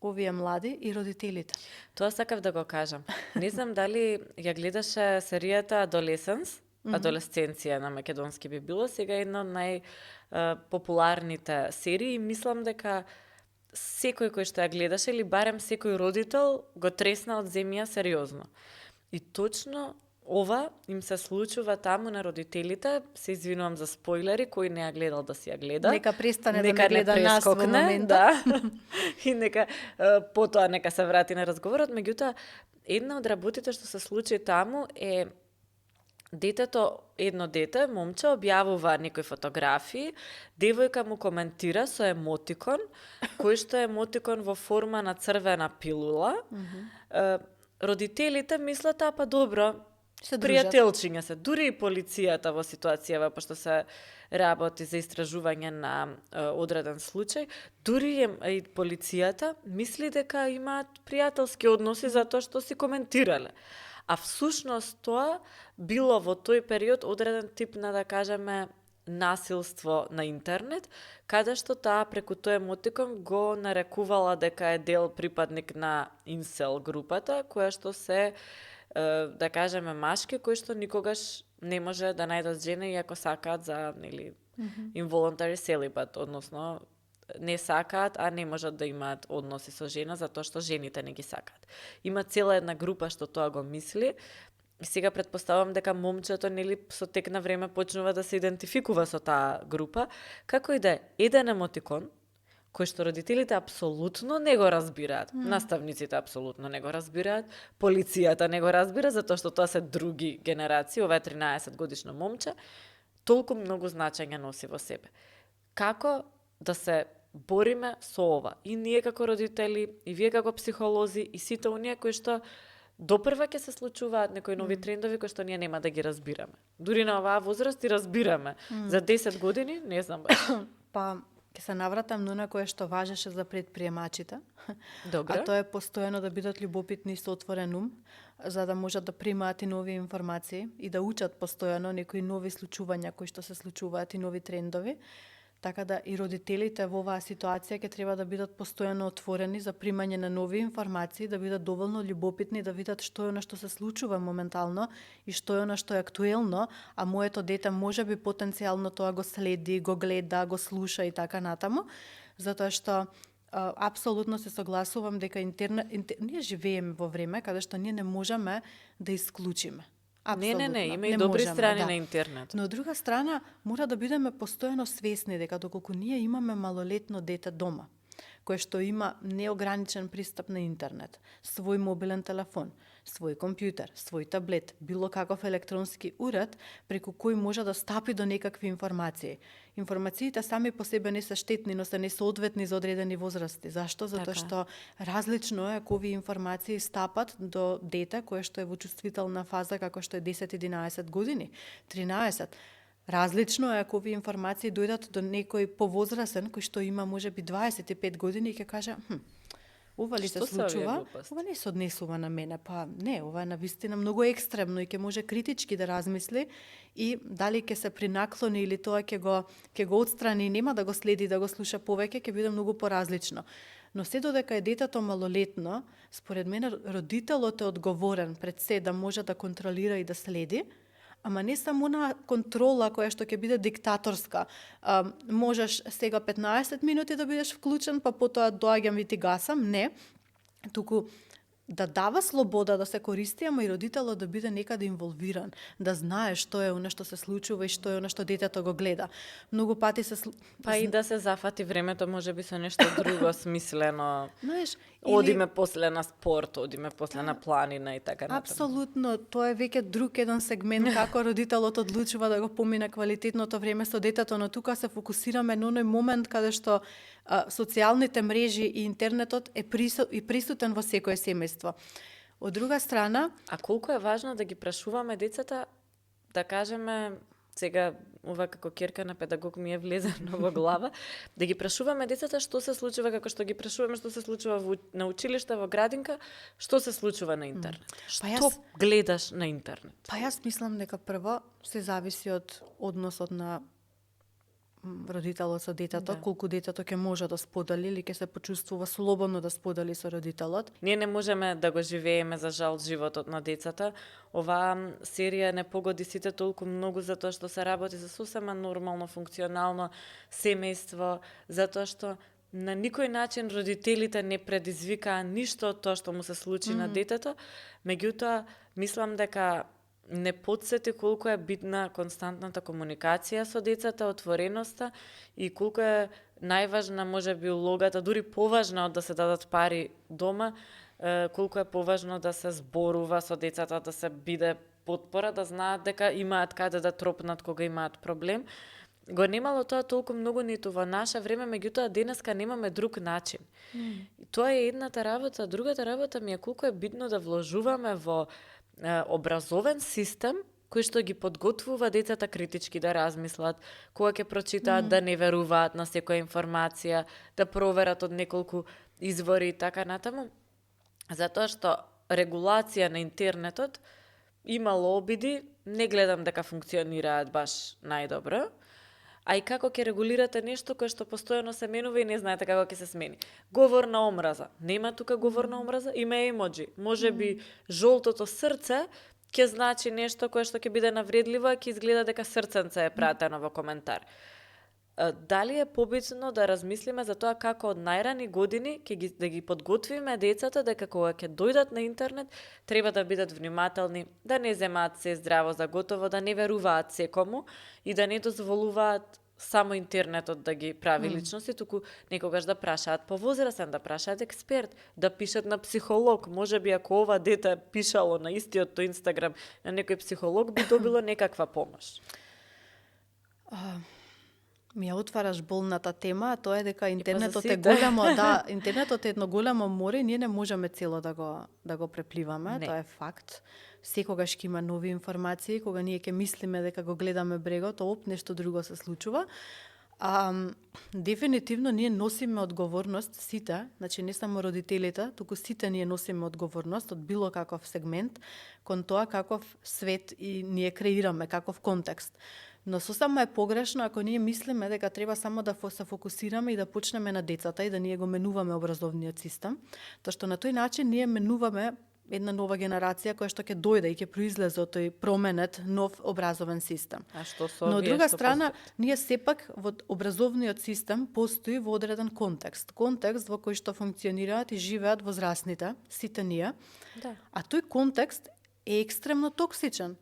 Speaker 1: овие млади и родителите?
Speaker 2: Тоа сакав да го кажам. Не знам дали ја гледаше серијата Adolescence, Адолесценција на македонски би било, сега една од најпопуларните серии и мислам дека секој кој што ја гледаше или барем секој родител го тресна од земја сериозно. И точно ова им се случува таму на родителите, се извинувам за спойлери, кој не ја гледал да си ја гледа.
Speaker 1: Нека престане
Speaker 2: Нека
Speaker 1: да не гледа нас во
Speaker 2: прескокне,
Speaker 1: моментот.
Speaker 2: да. И нека потоа нека се врати на разговорот, меѓутоа една од работите што се случи таму е детето, едно дете, момче, објавува некои фотографии, девојка му коментира со емотикон, кој што е емотикон во форма на црвена пилула. Родителите мислат, па добро,
Speaker 1: Се дружат.
Speaker 2: пријателчиња се. Дури и полицијата во ситуацијава, пошто се работи за истражување на одреден случај, дури и полицијата мисли дека имаат пријателски односи затоа што си коментирале. А всушност тоа било во тој период одреден тип на, да кажеме, насилство на интернет, каде што таа преку тој емотикон го нарекувала дека е дел припадник на инсел групата, која што се, да кажеме, машки кои што никогаш не може да најдат жена иако сакаат за, нели, involuntary celibate, односно не сакаат, а не можат да имаат односи со жена затоа што жените не ги сакаат. Има цела една група што тоа го мисли. И сега претпоставам дека момчето, нели, со тек на време почнува да се идентификува со таа група, како и да е еден емотикон кој што родителите апсолутно не го разбираат, наставниците апсолутно не го разбираат, полицијата не го разбира затоа што тоа се други генерации, ова е 13 годишно момче, толку многу значење носи во себе. Како да се бориме со ова? И ние како родители, и вие како психолози, и сите оние кои што допрва ќе се случуваат некои нови трендови кои што ние нема да ги разбираме. Дури на оваа возраст и разбираме. За 10 години, не знам баш.
Speaker 1: Па, ќе се навратам на она кое што важеше за предприемачите.
Speaker 2: Добро.
Speaker 1: А тоа е постојано да бидат љубопитни со отворен ум, за да можат да примаат и нови информации и да учат постојано некои нови случувања кои што се случуваат и нови трендови. Така да и родителите во оваа ситуација ќе треба да бидат постојано отворени за примање на нови информации, да бидат доволно љубопитни, да видат што е она што се случува моментално и што е она што е актуелно, а моето дете можеби потенцијално тоа го следи, го гледа, го слуша и така натаму, затоа што апсолутно се согласувам дека ние живееме во време каде што ние не можеме да исклучиме.
Speaker 2: Не, има и добри страни
Speaker 1: да.
Speaker 2: на интернет.
Speaker 1: Но од друга страна, мора да бидеме постојано свесни дека доколку ние имаме малолетно дете дома, кое што има неограничен пристап на интернет, свој мобилен телефон, свој компјутер, свој таблет, било каков електронски уред, преку кој може да стапи до некакви информации. Информациите сами по себе не се штетни, но се несоодветни за одредени возрасти. Зашто? Затоа што различно е ако овие информации стапат до дете кое што е во чувствителна фаза како што е 10-11 години, 13. Различно е ако овие информации дојдат до некој повозрасен кој што има можеби 25 години и ќе каже ова ли се
Speaker 2: Што се овие
Speaker 1: случува?
Speaker 2: глупости?
Speaker 1: Ова не се однесува на мене. Па не, ова е навистина многу екстремно и ќе може критички да размисли и дали ќе се принаклони или тоа ќе го отстрани и нема да го следи, да го слуша повеќе, ќе биде многу поразлично. Но се додека е детето малолетно, според мене родителот е одговорен пред се да може да контролира и да следи, ама не само на контрола која што ќе биде диктаторска. Можеш сега 15 минути да бидеш вклучен, па потоа доаѓам и ти гасам. Не. Туку да дава слобода да се користи, ама и родителот да биде некаде инволвиран, да знае што е она што се случува и што е она што детето го гледа. Многу пати се
Speaker 2: Па и да се зафати времето можеби со нешто друго смислено.
Speaker 1: знаеш,
Speaker 2: Одиме после на спорт, одиме после на планина и така натаму.
Speaker 1: Апсолутно, тоа е веќе друг еден сегмент како родителот одлучува да го помине квалитетното време со детето, но тука се фокусираме на оној момент каде што социјалните мрежи и интернетот е присутен во секое семејство. Од друга страна,
Speaker 2: А колку е важно да ги прашуваме децата, да кажеме, сега ова како ќерка на педагог ми е влезено во глава, да ги прашуваме децата што се случува, како што ги прашуваме што се случува на училиште, во градинка, што се случува на интернет.
Speaker 1: Па
Speaker 2: Што
Speaker 1: јас-
Speaker 2: гледаш на интернет?
Speaker 1: па јас мислам дека прво се зависи од односот на родителот со детето,
Speaker 2: Да.
Speaker 1: колку детето ќе може да сподели или ќе се почувствува слободно да сподели со родителот.
Speaker 2: Ние не можеме да го живееме за жал животот на децата. Оваа серија не погоди сите толку многу затоа што се работи за сосема нормално, функционално семејство, затоа што на никој начин родителите не предизвикаа ништо од тоа што му се случи на детето, меѓутоа мислам дека не подсети колку е битна константната комуникација со децата, отвореноста и колку е најважна можеби улогата, дури поважна од да се дадат пари дома, колку е поважно да се зборува со децата, да се биде потпора, да знаат дека имаат каде да тропнат кога имаат проблем. Го немало тоа толку многу ниту во наше време, меѓутоа денеска немаме друг начин. И тоа е едната работа. Другата работа ми е колку е битно да вложуваме во образовен систем кој што ги подготвува децата критички да размислат, кога ќе прочитаат да не веруваат на секоја информација, да проверат од неколку извори и така натаму. Затоа што регулација на интернетот имало обиди, не гледам дека функционираат баш најдобро, а и како ќе регулирате нешто кое што постојано се менува и не знаете како ќе се смени. Говор на омраза. Нема тука говор на омраза, има емоджи. Можеби жолтото срце ќе значи нешто кое што ќе биде навредливо, а ќе изгледа дека срценце е пратено во коментар. Дали е побитно да размислиме за тоа како од најрани години да ги подготвиме децата дека кога ќе дојдат на интернет треба да бидат внимателни, да не земаат се здраво за готово, да не веруваат секому и да не дозволуваат само интернетот да ги прави личности, туку некогаш да прашаат повозрасен, да прашаат експерт, да пишат на психолог. Можеби ако ова дете пишало на истиот тој Инстаграм на некој психолог, би добило некаква помош.
Speaker 1: Ми ја отвараш болната тема, а тоа е дека интернетот е
Speaker 2: сите.
Speaker 1: големо, да, интернетот е едно големо море, ние не можеме цело да го препливаме,
Speaker 2: Не.
Speaker 1: тоа е факт. Секогаш ќе има нови информации, кога ние ќе мислиме дека го гледаме брегот, оп, нешто друго се случува. Дефинитивно ние носиме одговорност сите, значи не само родителите, туку сите ние носиме одговорност од било каков сегмент кон тоа каков свет и ние креираме, каков контекст. Но сосема е погрешно ако ние мислиме дека треба само да се фокусираме и да почнеме на децата и да ние го менуваме образовниот систем, тоа што на тој начин ние менуваме една нова генерација која што ќе дојде и ќе произлезе од тој променет нов образовен систем.
Speaker 2: А што со
Speaker 1: Но од
Speaker 2: овие
Speaker 1: друга
Speaker 2: што
Speaker 1: страна,
Speaker 2: постојат?
Speaker 1: ние сепак во образовниот систем постои во одреден контекст. Контекст во кој што функционираат и живеат возрастните, сите ние.
Speaker 2: Да.
Speaker 1: А тој контекст е екстремно токсичен.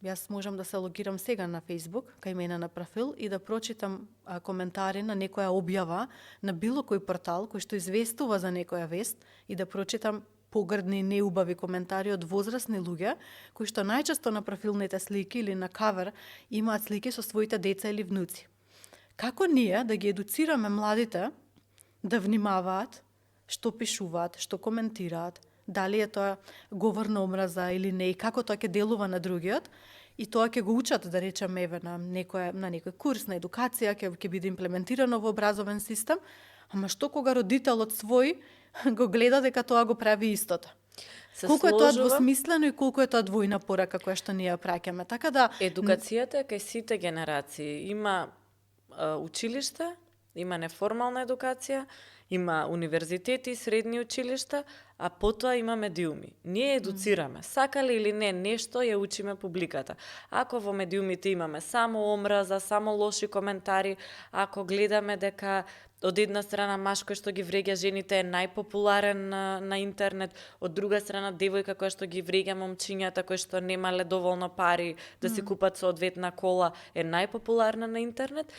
Speaker 1: Јас можам да се логирам сега на Facebook, кај мене на профил, и да прочитам коментари на некоја објава на било кој портал кој што известува за некоја вест и да прочитам погрдни и неубави коментари од возрастни луѓе, кои што најчесто на профилните слики или на кавер имаат слики со своите деца или внуци. Како ние да ги едуцираме младите да внимаваат што пишуваат, што коментираат, дали е тоа говор на омраза или не, и како тоа ќе делува на другиот, и тоа ќе го учат, да речеме, еве на некој курс на едукација, ќе биде имплементирано во образовен систем, ама што кога родителот свој го гледа дека тоа го прави истото?
Speaker 2: Се
Speaker 1: Колку е тоа
Speaker 2: сложува.
Speaker 1: двосмислено и колку е тоа двојна порака која што ние ја праќаме. Така да
Speaker 2: Едукацијата е кај сите генерации. Има училиште има неформална едукација, има универзитети, средни училишта, а потоа има медиуми. Ние едуцираме, сакале или не, нешто ја учиме публиката. Ако во медиумите имаме само омраза, само лоши коментари, ако гледаме дека од една страна машко што ги вреѓа жените е најпопуларен на интернет, од друга страна девојка која што ги вреѓа момчињата кои што немале доволно пари да си купат соодветна кола е најпопуларна на интернет,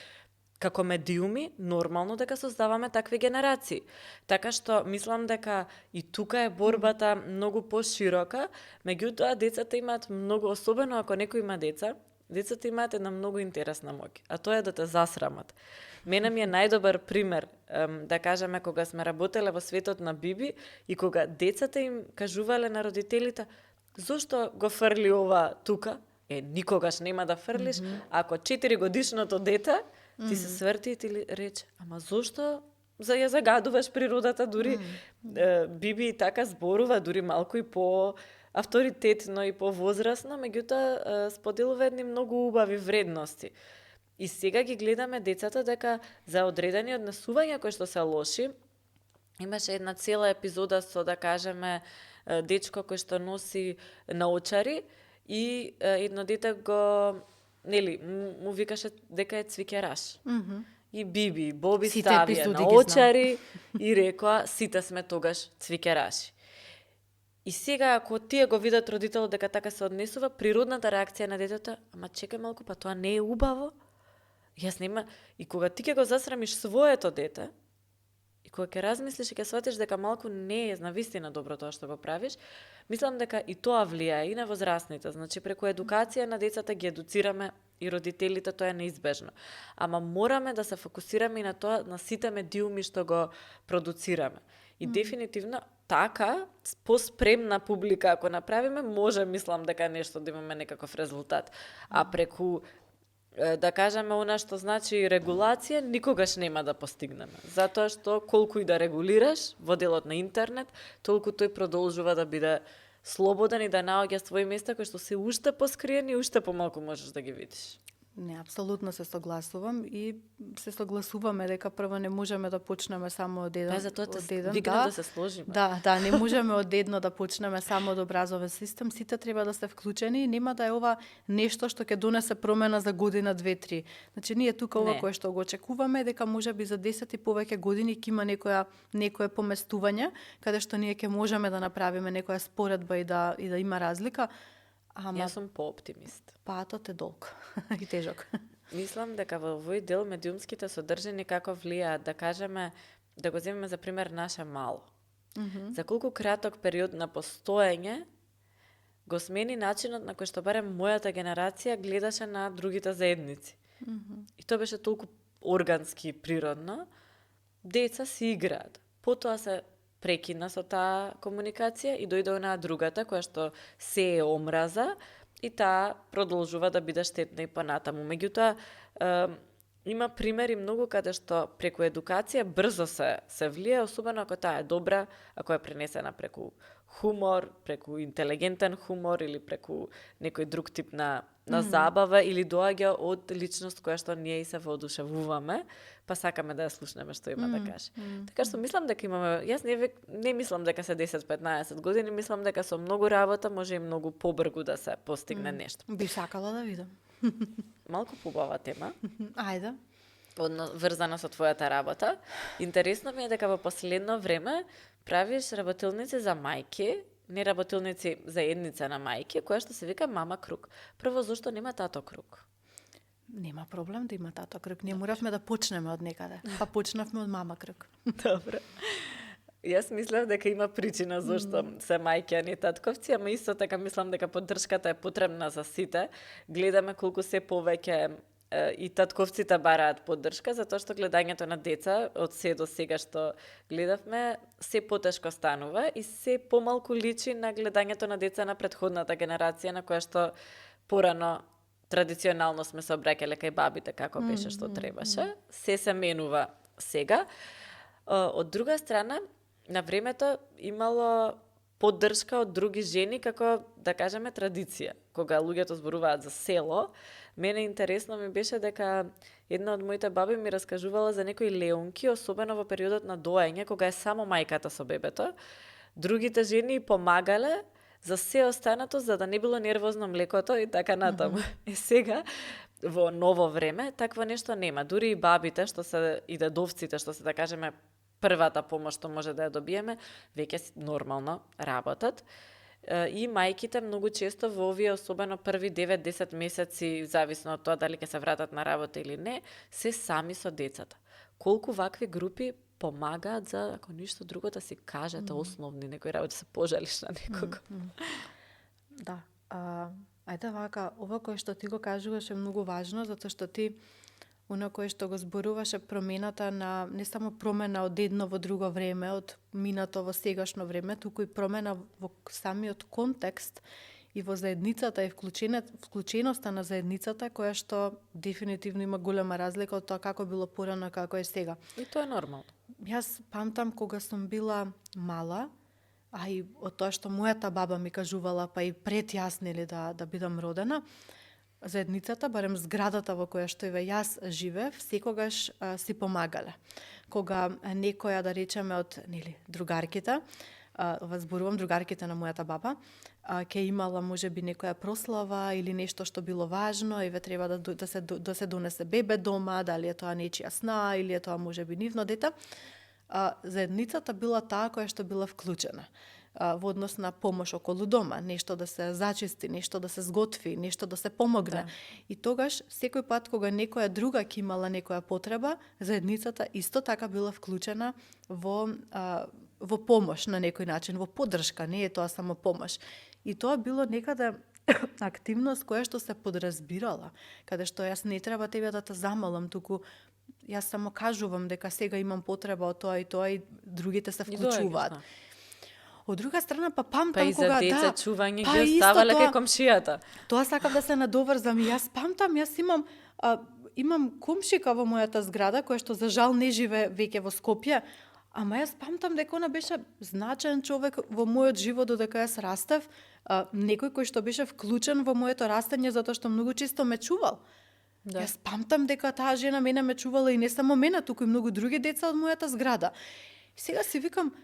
Speaker 2: како медиуми, нормално дека создаваме такви генерации. Така што мислам дека и тука е борбата многу поширока, меѓутоа децата имаат многу, особено ако некој има деца, децата имаат една многу интересна моќ, а тоа е да те засрамат. Мене ми е најдобар пример, да кажеме, кога сме работеле во светот на Биби и кога децата им кажувале на родителите зошто го фрли ова тука, никогаш нема да фрлиш, ако 4 годишното дете ти се сврти и ти рече, ама зошто ја загадуваш природата, дури Биби и така зборува, дури малку и по авторитетно и по возрастно, меѓутоа споделува едни многу убави вредности. И сега ги гледаме децата дека за одредени однесувања кои што се лоши, имаше една цела епизода со, да кажеме, дечко кој што носи наочари и едно дете го, нели, му викаше дека е цвикераш. И Биби, Боби ставија наочари и рекоа, сите сме тогаш цвикераши. И сега, ако тие го видат родителот дека така се однесува, природната реакција на детето, ама чекај малку, па тоа не е убаво? Јас нема... И кога ти ќе го засрамиш своето дете, и кога ќе размислиш и ќе сватиш дека малку не е навистина добро тоа што го правиш, мислам дека и тоа влијае и на возрастните. Значи, преку едукација на децата ги едуцираме и родителите, тоа е неизбежно. Ама мораме да се фокусираме и на тоа, на сите медиуми што го продуцираме. И дефинитивно така, поспремна публика ако направиме, може, мислам дека нешто да имаме некаков резултат. А преку, да кажеме, она што значи регулација, никогаш нема да постигнеме. Затоа што колку и да регулираш во делот на интернет, толку тој продолжува да биде слободен и да наоѓа своји места кои што се уште поскриени и уште помалку можеш да ги видиш.
Speaker 1: Не, апсолутно се согласувам и се согласуваме дека прво не можеме да почнеме само од еден.
Speaker 2: Па затоа те викнам да се сложиме.
Speaker 1: Да, не можеме од едно да почнеме само од образовен систем, сите треба да се вклучени и нема да е ова нешто што ќе донесе промена за година, 2-3. Значи ние тука ова кое што го очекуваме дека можеби за 10 и повеќе години ќе има некое поместување каде што ние ќе можеме да направиме некоја споредба и да има разлика.
Speaker 2: Ама... Јас сум по-оптимист.
Speaker 1: Патот е долг и тежок.
Speaker 2: Мислам дека во овој дел медиумските содржини како влијаат, да кажеме, да го земеме за пример наше мало. За колку краток период на постоење го смени начинот на кој што барем мојата генерација гледаше на другите заедници. И тоа беше толку органски, природно. Деца си играат. Потоа се прекина со таа комуникација и дојде онаа другата, која што се е омраза, и таа продолжува да биде штетна и понатаму. Меѓутоа, има примери многу каде што преку едукација брзо се влие, особено ако таа е добра, ако е пренесена преку хумор, преку интелигентен хумор или преку некој друг тип на забава, или доаѓа од личност која што ние и се воодушевуваме, па сакаме да ја слушнеме што има да каже. Така што мислам дека имаме, јас не мислам дека се 10-15 години, мислам дека со многу работа може и многу побрзо да се постигне нешто.
Speaker 1: Би сакала да видам.
Speaker 2: Малку побава тема.
Speaker 1: Ајде.
Speaker 2: Врзана со твојата работа. Интересно ми е дека во последно време правиш работилници за мајки, не работилници за едница на мајки, која што се вика Мама Круг. Прво, зошто нема Тато Круг?
Speaker 1: Нема проблем да има Тато Круг. Ние моравме да почнеме од некаде. Па почнавме од Мама Круг.
Speaker 2: Добро. Јас мислев дека има причина зошто се мајки, а не татковци, ама исто така мислам дека поддршката е потребна за сите. Гледаме колку се повеќе и татковците бараат поддршка, затоа што гледањето на деца од се до сега што гледавме се потешко станува и се помалку личи на гледањето на деца на претходната генерација, на која што порано традиционално сме се обраќале кај бабите како беше што требаше. Се менува сега. Од друга страна, на времето имало поддршка од други жени како, да кажеме, традиција. Кога луѓето зборуваат за село, мене интересно ми беше дека една од моите баби ми раскажувала за некои леунки, особено во периодот на доење, кога е само мајката со бебето. Другите жени помагале за се останато, за да не било нервозно млекото и така натаму. И сега, во ново време, такво нешто нема. Дури и бабите, што се и дедовците, што се да кажеме првата помош што може да ја добиеме, веќе нормално работат. И мајките многу често во овие особено први 9-10 месеци, зависно од тоа дали ќе се вратат на работа или не, се сами со децата. Колку вакви групи помагаат за, ако ништо друго, да си кажете основни некои работи, се пожалиш на некого.
Speaker 1: Да. Ајде вака, ова кое што ти го кажуваш е многу важно, затоа што ти оно кое што го зборуваше промената на, не само промена од едно во друго време, од минато во сегашно време, туку и промена во самиот контекст и во заедницата и вклученоста на заедницата, која што дефинитивно има голема разлика од тоа како било порано, како е сега.
Speaker 2: И тоа е нормално.
Speaker 1: Јас памтам кога сум била мала, а и од тоа што мојата баба ми кажувала, па и пред јас, нели, да бидам родена, заедницата, барем зградата во која што јас живеев, секогаш си помагале. Кога некоја, да речеме, од другарките, зборувам другарките на мојата баба, ќе имала можеби некоја прослава или нешто што било важно, еве треба да се донесе бебе дома, дали е тоа нечија сна или е тоа можеби нивно дете, заедницата била таа која што била вклучена во однос на помош околу дома, нешто да се зачисти, нешто да се сготви, нешто да се помогне. Да. И тогаш, секој пат кога некоја друга ќе имала некоја потреба, заедницата исто така била вклучена во помош на некој начин, во поддршка, не е тоа само помош. И тоа било некаде активност која што се подразбирала, каде што јас не треба тебе да те замолам, туку јас само кажувам дека сега имам потреба од тоа и другите се вклучуваат. Од друга страна, памтам кога
Speaker 2: и за деца чување ги оставале кај комшијата.
Speaker 1: Тоа сакам да се надоврзам и јас памтам, јас имам комшика во мојата зграда која што за жал не живее веќе во Скопје, ама јас памтам дека она беше значаен човек во мојот живот додека јас растев, некој кој што беше вклучен во моето растење затоа што многу често ме чувал. Да. Јас памтам дека таа жена мене ме чувала и не само мене, туку и многу други деца од мојата зграда. И сега си викам,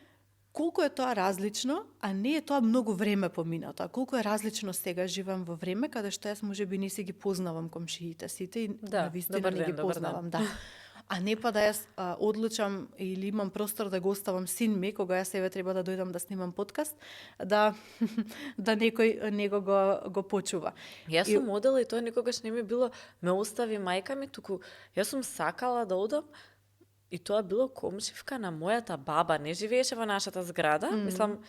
Speaker 1: колку е тоа различно, а не е тоа многу време поминато. Колку е различно сега живеам во време каде што јас можеби не си ги познавам комшиите сите и навистина не ги познавам. Да. А не па да јас одлучам или имам простор да го оставам син ми, кога јас себе треба да дојдам да снимам подкаст, да некој него го почува.
Speaker 2: Јас сум одела и тоа никогаш не ми било ме остави мајка ми, туку јас сум сакала да одам. И тоа било комшивка на мојата баба, не живееше во нашата зграда, мислам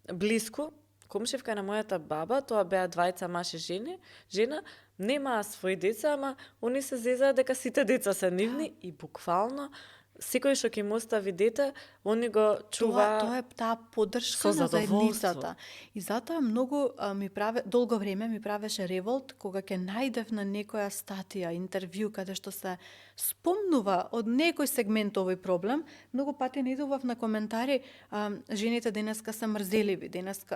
Speaker 2: блиску, комшивка на мојата баба, тоа беа двајца маж и жена, немаа своји деца, ама они се зезаа дека сите деца се нивни и буквално секој што ќе му остави дете, они го чува.
Speaker 1: Тоа е таа поддршка на заедницата. И затоа многу долго време ми правеше револт кога ќе најдев на некоја статија, интервју каде што се спомнува од некој сегмент овој проблем, многу пати наидував на коментари, жените денеска се мрзеливи,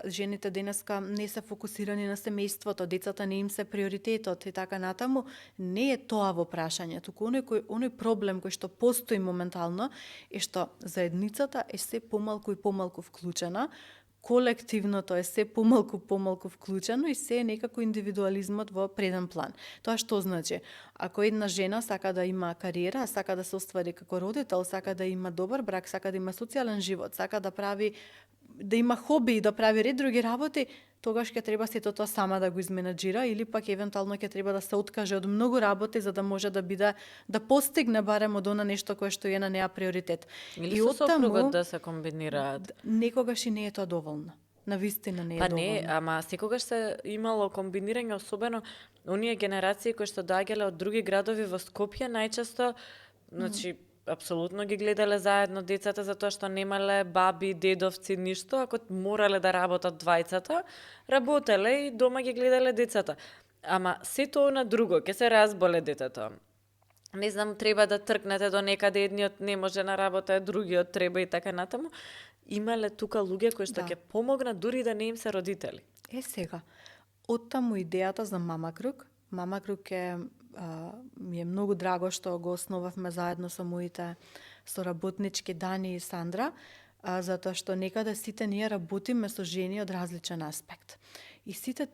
Speaker 1: жените денеска не се фокусирани на семејството, децата не им се приоритетот и така натаму. Не е тоа во прашање, туку оној проблем кој што постои моментално е што заедницата е се помалку и помалку вклучена, колективното е се помалку вклучено и се е некако индивидуализмот во преден план. Тоа што значи? Ако една жена сака да има кариера, сака да се оствари како родител, сака да има добар брак, сака да има социјален живот, сака да има хоби и да прави ред други работи, тогаш ќе треба сето тоа сама да го изменаџира или пак евентуално ќе треба да се откаже од многу работи за да може да постигне барем од она нешто кое што е на неа приоритет.
Speaker 2: Или со сопругот да се комбинираат.
Speaker 1: Некогаш и не е тоа доволно. Навистина не е доволно.
Speaker 2: Па не, ама секогаш се имало комбинирање, особено оние генерации кои што доаѓале од други градови во Скопје, најчесто, значи, апсолутно ги гледале заедно децата затоа што немале баби, дедовци, ништо, ако морале да работат двајцата, работеле и дома ги гледале децата. Ама сето на друго, ќе се разболе детето. Не знам, треба да тркнете до некаде, едниот не може на работа, другиот треба и така натаму. Имале тука луѓе кои што ќе помогнат дури да не им се родители.
Speaker 1: Сега, оттаму идејата за Мама Круг. Мама Круг е ми е многу драго што го основавме заедно со моите соработнички Дани и Сандра, затоа што некаде сите ние работиме со жени од различен аспект. И сите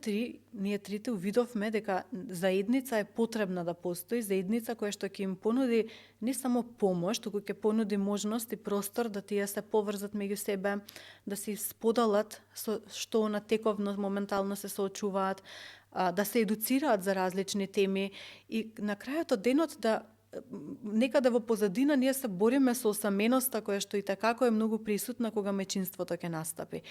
Speaker 1: ние трите увидовме дека заедница е потребна да постои, заедница која што ќе им понуди не само помош, туку ќе понуди можност и простор да тие се поврзат меѓу себе, да си споделат со што на тековно моментално се соочуваат, да се едуцираат за различни теми и на крајот од денот да некаде во позадина ние се бориме со осаменоста која што и такако е многу присутна кога мајчинството ќе настапи.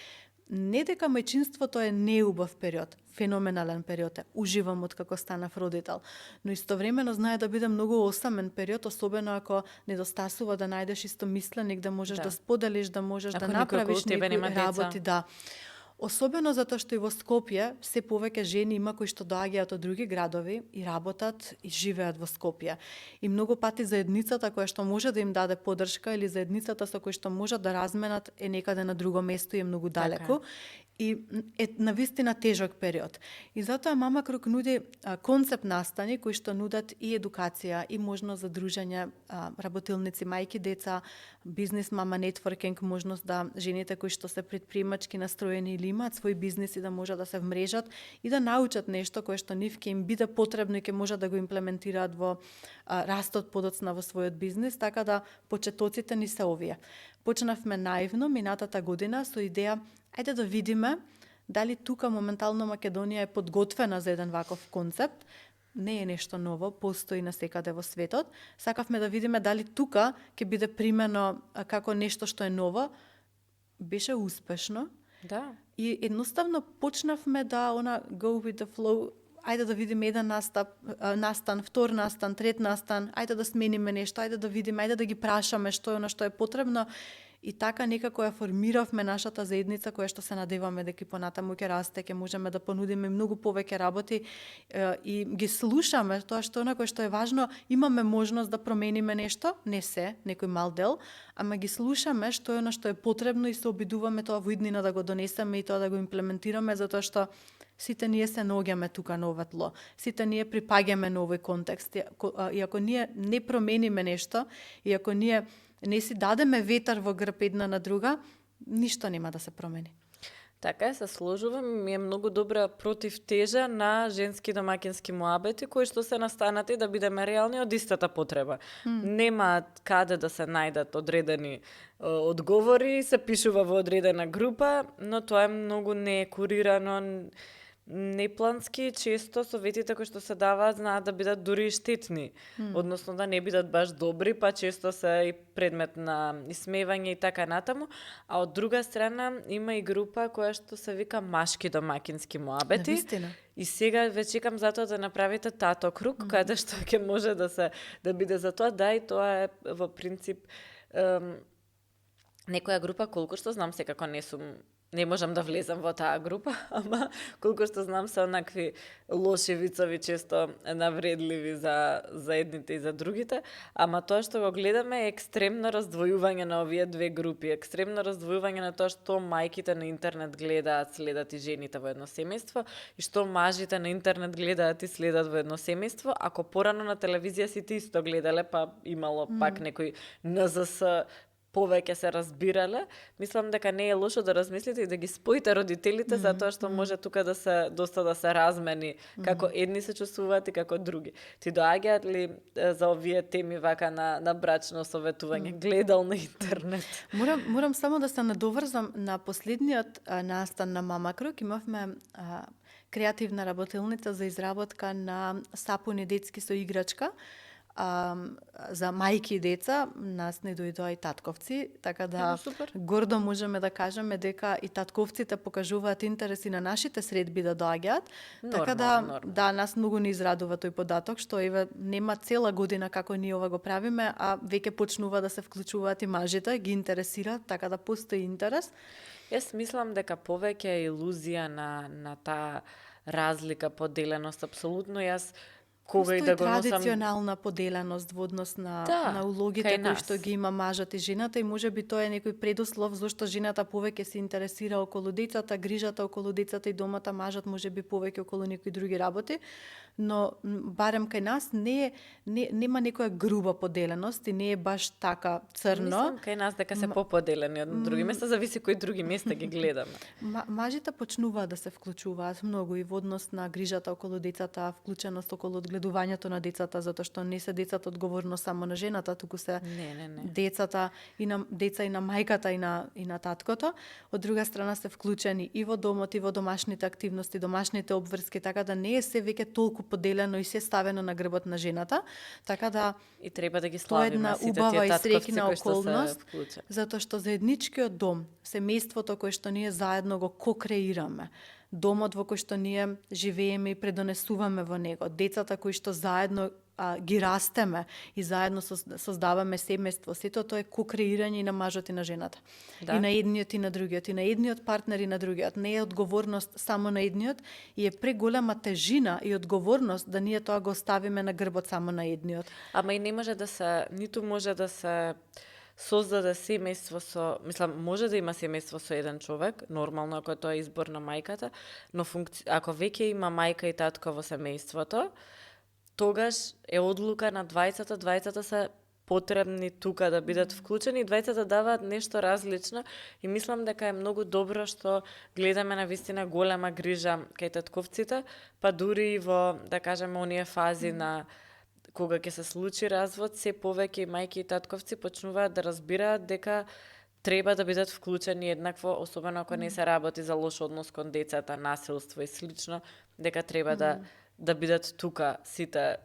Speaker 1: Не дека мајчинството е неубав период, феноменален период е, уживам од како станав родител, но истовремено знае да биде многу осамен период, особено ако недостасува да најдеш истомисленик, да можеш да споделиш, да можеш да направиш некои работи, да. Особено затоа што и во Скопје се повеќе жени има кои што доаѓаат од други градови и работат и живеат во Скопје. И многу пати заедницата која што може да им даде поддршка или заедницата со кој што можат да разменат е некаде на друго место и е многу далеку. И е навистина тежок период. И затоа Мама Круг нуди концепт настани кои што нудат и едукација, и можност за дружење работилници, мајки, деца, бизнес мама нетворкинг, можност да жените кои што се предприемачки настроени или имаат свој бизнес и да можат да се вмрежат и да научат нешто кое што нив ќе им биде потребно и ќе можат да го имплементираат во растот подоцна во својот бизнес, така да почетоците ни се овие. Почнавме наивно минатата година со идеја ајде да видиме дали тука моментално Македонија е подготвена за еден ваков концепт. Не е нешто ново, постои насекаде во светот. Сакавме да видиме дали тука ќе биде примено како нешто што е ново. Беше успешно.
Speaker 2: Да.
Speaker 1: И едноставно почнавме да go with the flow. Ајде да видиме еден настан, втор настан, трет настан, ајде да смениме нешто, ајде да видиме, ајде да ги прашаме што е што е потребно. И така некако ја формиравме нашата заедница која што се надеваме дека понатаму ќе расте, ќе можеме да понудиме многу повеќе работи и ги слушаме тоа што што е важно, имаме можност да промениме нешто, не се, некој мал дел, ама ги слушаме што е што е потребно и се обидуваме тоа во иднина да го донесеме и тоа да го имплементираме затоа што сите ние се наоѓаме тука на ова тло. Сите ние припаѓаме на овој контекст. И ако ние не промениме нешто, и ако ние не си дадеме ветар во грб една на друга, ништо нема да се промени.
Speaker 2: Така е, се сложувам, ми е многу добра противтежа на женски домаќински муабети кои што се настанати да бидеме реални од истата потреба. Нема каде да се најдат одредени одговори, се пишува во одредена група, но тоа е многу некурирано, неплански, често советите кои што се даваат знаат да бидат дури и штетни, односно да не бидат баш добри, па често се и предмет на исмевање и така натаму, а од друга страна има и група која што се вика машки домаќински муабети. И сега веќе чекам затоа да направите тато круг, каде што ќе може да биде за тоа, да, и тоа е во принцип некоја група, колку што знам, секако не можам да влезам во таа група, ама колку што знам се онакви лоши вицови често навредливи за едните и за другите, ама тоа што го гледаме е екстремно раздвојување на овие две групи, екстремно раздвојување на тоа што мајките на интернет гледаат, следат и жените во едно семејство и што мажите на интернет гледаат и следат во едно семејство, ако порано на телевизија сите исто гледале, па имало пак некој НЗС повеќе се разбирале, мислам дека не е лошо да размислите и да ги споите родителите затоа што може тука да се доста да се размени како едни се чувствуваат и како други. Ти доаѓаат ли за овие теми вака на брачно советување, гледал на интернет?
Speaker 1: Морам само да се надоврзам на последниот настан на Мама Круг. Имавме креативна работилница за изработка на сапуни детски со играчка. За мајки и деца, нас не дојдоа и татковци, така да гордо можеме да кажеме дека и татковците покажуваат интереси на нашите средби да доаѓаат. Така да, нас многу не израдува тој податок, што нема цела година како ние ова го правиме, а веќе почнува да се вклучуваат и мажите, ги интересираат, така да постои интерес.
Speaker 2: Јас мислам дека повеќе е илузија на таа разлика, поделеност, апсолутно. Јас кога и да го носам.
Speaker 1: Традиционална поделеност во однос на улогите
Speaker 2: кај
Speaker 1: кои
Speaker 2: нас.
Speaker 1: што ги има мажот и жената и можеби тоа е некој предуслов зашто жената повеќе се интересира околу децата, грижата околу децата и домата, мажот можеби повеќе околу некои други работи, но барем кај нас нема некоја груба поделеност и не е баш така црно.
Speaker 2: Мислам кај нас дека се поподелени од други места, зависи кои други места ги гледаме.
Speaker 1: Мажите почнуваат да се вклучуваат многу и во однос на грижата околу децата, вклученост околу одгледувањето на децата, затоа што не се децата одговорност само на жената, туку се
Speaker 2: Не.
Speaker 1: децата и на деца и на мајката и на таткото. Од друга страна се вклучени и во домот и во домашните активности, домашните обврски, така да не е се веќе толку поделено и се ставено на грбот на жената, така да
Speaker 2: И треба да ги
Speaker 1: тоа е
Speaker 2: славиме
Speaker 1: една
Speaker 2: сите
Speaker 1: убава
Speaker 2: тие
Speaker 1: и
Speaker 2: татковци
Speaker 1: среќна
Speaker 2: кои што се
Speaker 1: околност,
Speaker 2: вклучени.
Speaker 1: затоа што заедничкиот дом, семејството кое што ние заедно го кокреираме, домот во кој што ние живееме и предонесуваме во него, децата кои што заедно ги растеме и заедно создаваме семејство, сето тоа е кокреирање и на мажот и на жената.
Speaker 2: Да.
Speaker 1: И на едниот и на другиот, и на едниот партнер и на другиот. Не е одговорност само на едниот и е преголема тежина и одговорност да ние тоа го оставиме на грбот само на едниот.
Speaker 2: Ама и не може да се, ниту може да се создаде семејство со, мислам, може да има семејство со еден човек, нормално ако тоа е избор на мајката, но ако веќе има мајка и татко во семејството, тогаш е одлука на двајцата се потребни тука да бидат вклучени, двајцата даваат нешто различно и мислам дека е многу добро што гледаме на вистина голема грижа кај татковците, па дури и во, да кажеме, оние фази на кога ќе се случи развод, се повеќе мајки и татковци почнуваат да разбираат дека треба да бидат вклучени еднакво, особено ако не се работи за лош однос кон децата, насилство и слично, дека треба да бидат тука сите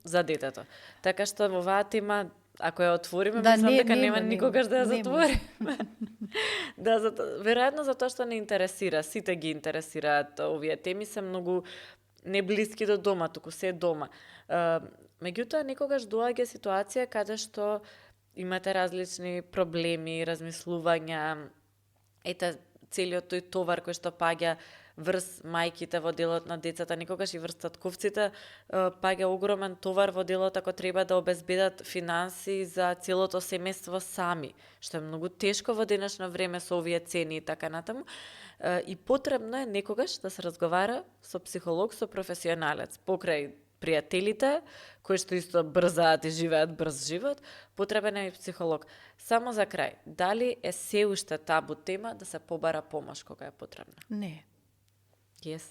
Speaker 2: за детето. Така што во оваа тема, ако ја отвориме, мислам дека нема никогаш да ја затвориме. Веројатно затоа што не интересира, сите ги интересираат овие теми, се многу не блиски до дома, туку се дома. Меѓутоа, некогаш доаѓа ситуација каде што имате различни проблеми, размислувања, ете, целиот тој товар кој што паѓа врз мајките во делот на децата, некогаш и врз татковците, паѓа огромен товар во делот ако треба да обезбедат финанси за целото семејство сами, што е многу тешко во денешно време со овие цени и така натаму. И потребно е некогаш да се разговара со психолог, со професионалец, покрај пријателите, кои што исто брзаат и живеат брз живот, потребен е и психолог. Само за крај, дали е се уште табу тема да се побара помош кога е потребна?
Speaker 1: Не.
Speaker 2: Yes.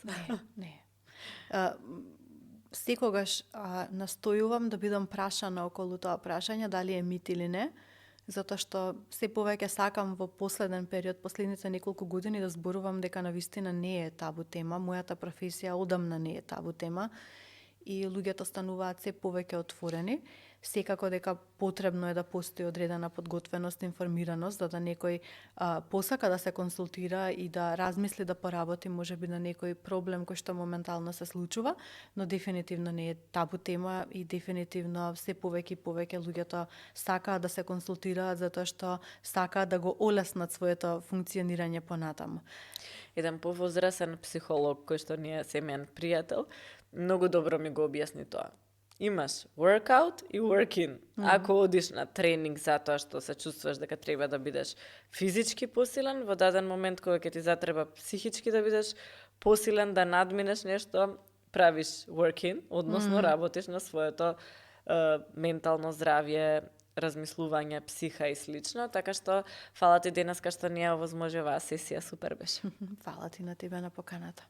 Speaker 1: Не. Секогаш настојувам да бидам прашана околу тоа прашање, дали е мит или не, затоа што се повеќе сакам во последен период, последните неколку години да зборувам дека навистина не е табу тема, мојата професија одамна не е табу тема и луѓето стануваат се повеќе отворени. Секако дека потребно е да постои одредена подготвеност, информираност, да некој посака да се консултира и да размисли да поработи можеби на некој проблем кој што моментално се случува, но дефинитивно не е табу тема и дефинитивно се повеќе и повеќе луѓето сакаат да се консултираат затоа што сакаат да го олеснат своето функционирање понатаму.
Speaker 2: Еден повозрасен психолог кој што ни е семеен пријател, многу добро ми го објасни тоа. Имаш workout и work-in. Ако одиш на тренинг затоа што се чувствуваш дека треба да бидеш физички посилен, во даден момент кога ќе ти затреба психички да бидеш посилен, да надминеш нешто, правиш work-in, односно работиш на своето ментално здравје, размислување, психа и слично, така што фала ти денеска што ни ја овозможи оваа сесија, супер беше.
Speaker 1: Фала ти на тебе на поканата.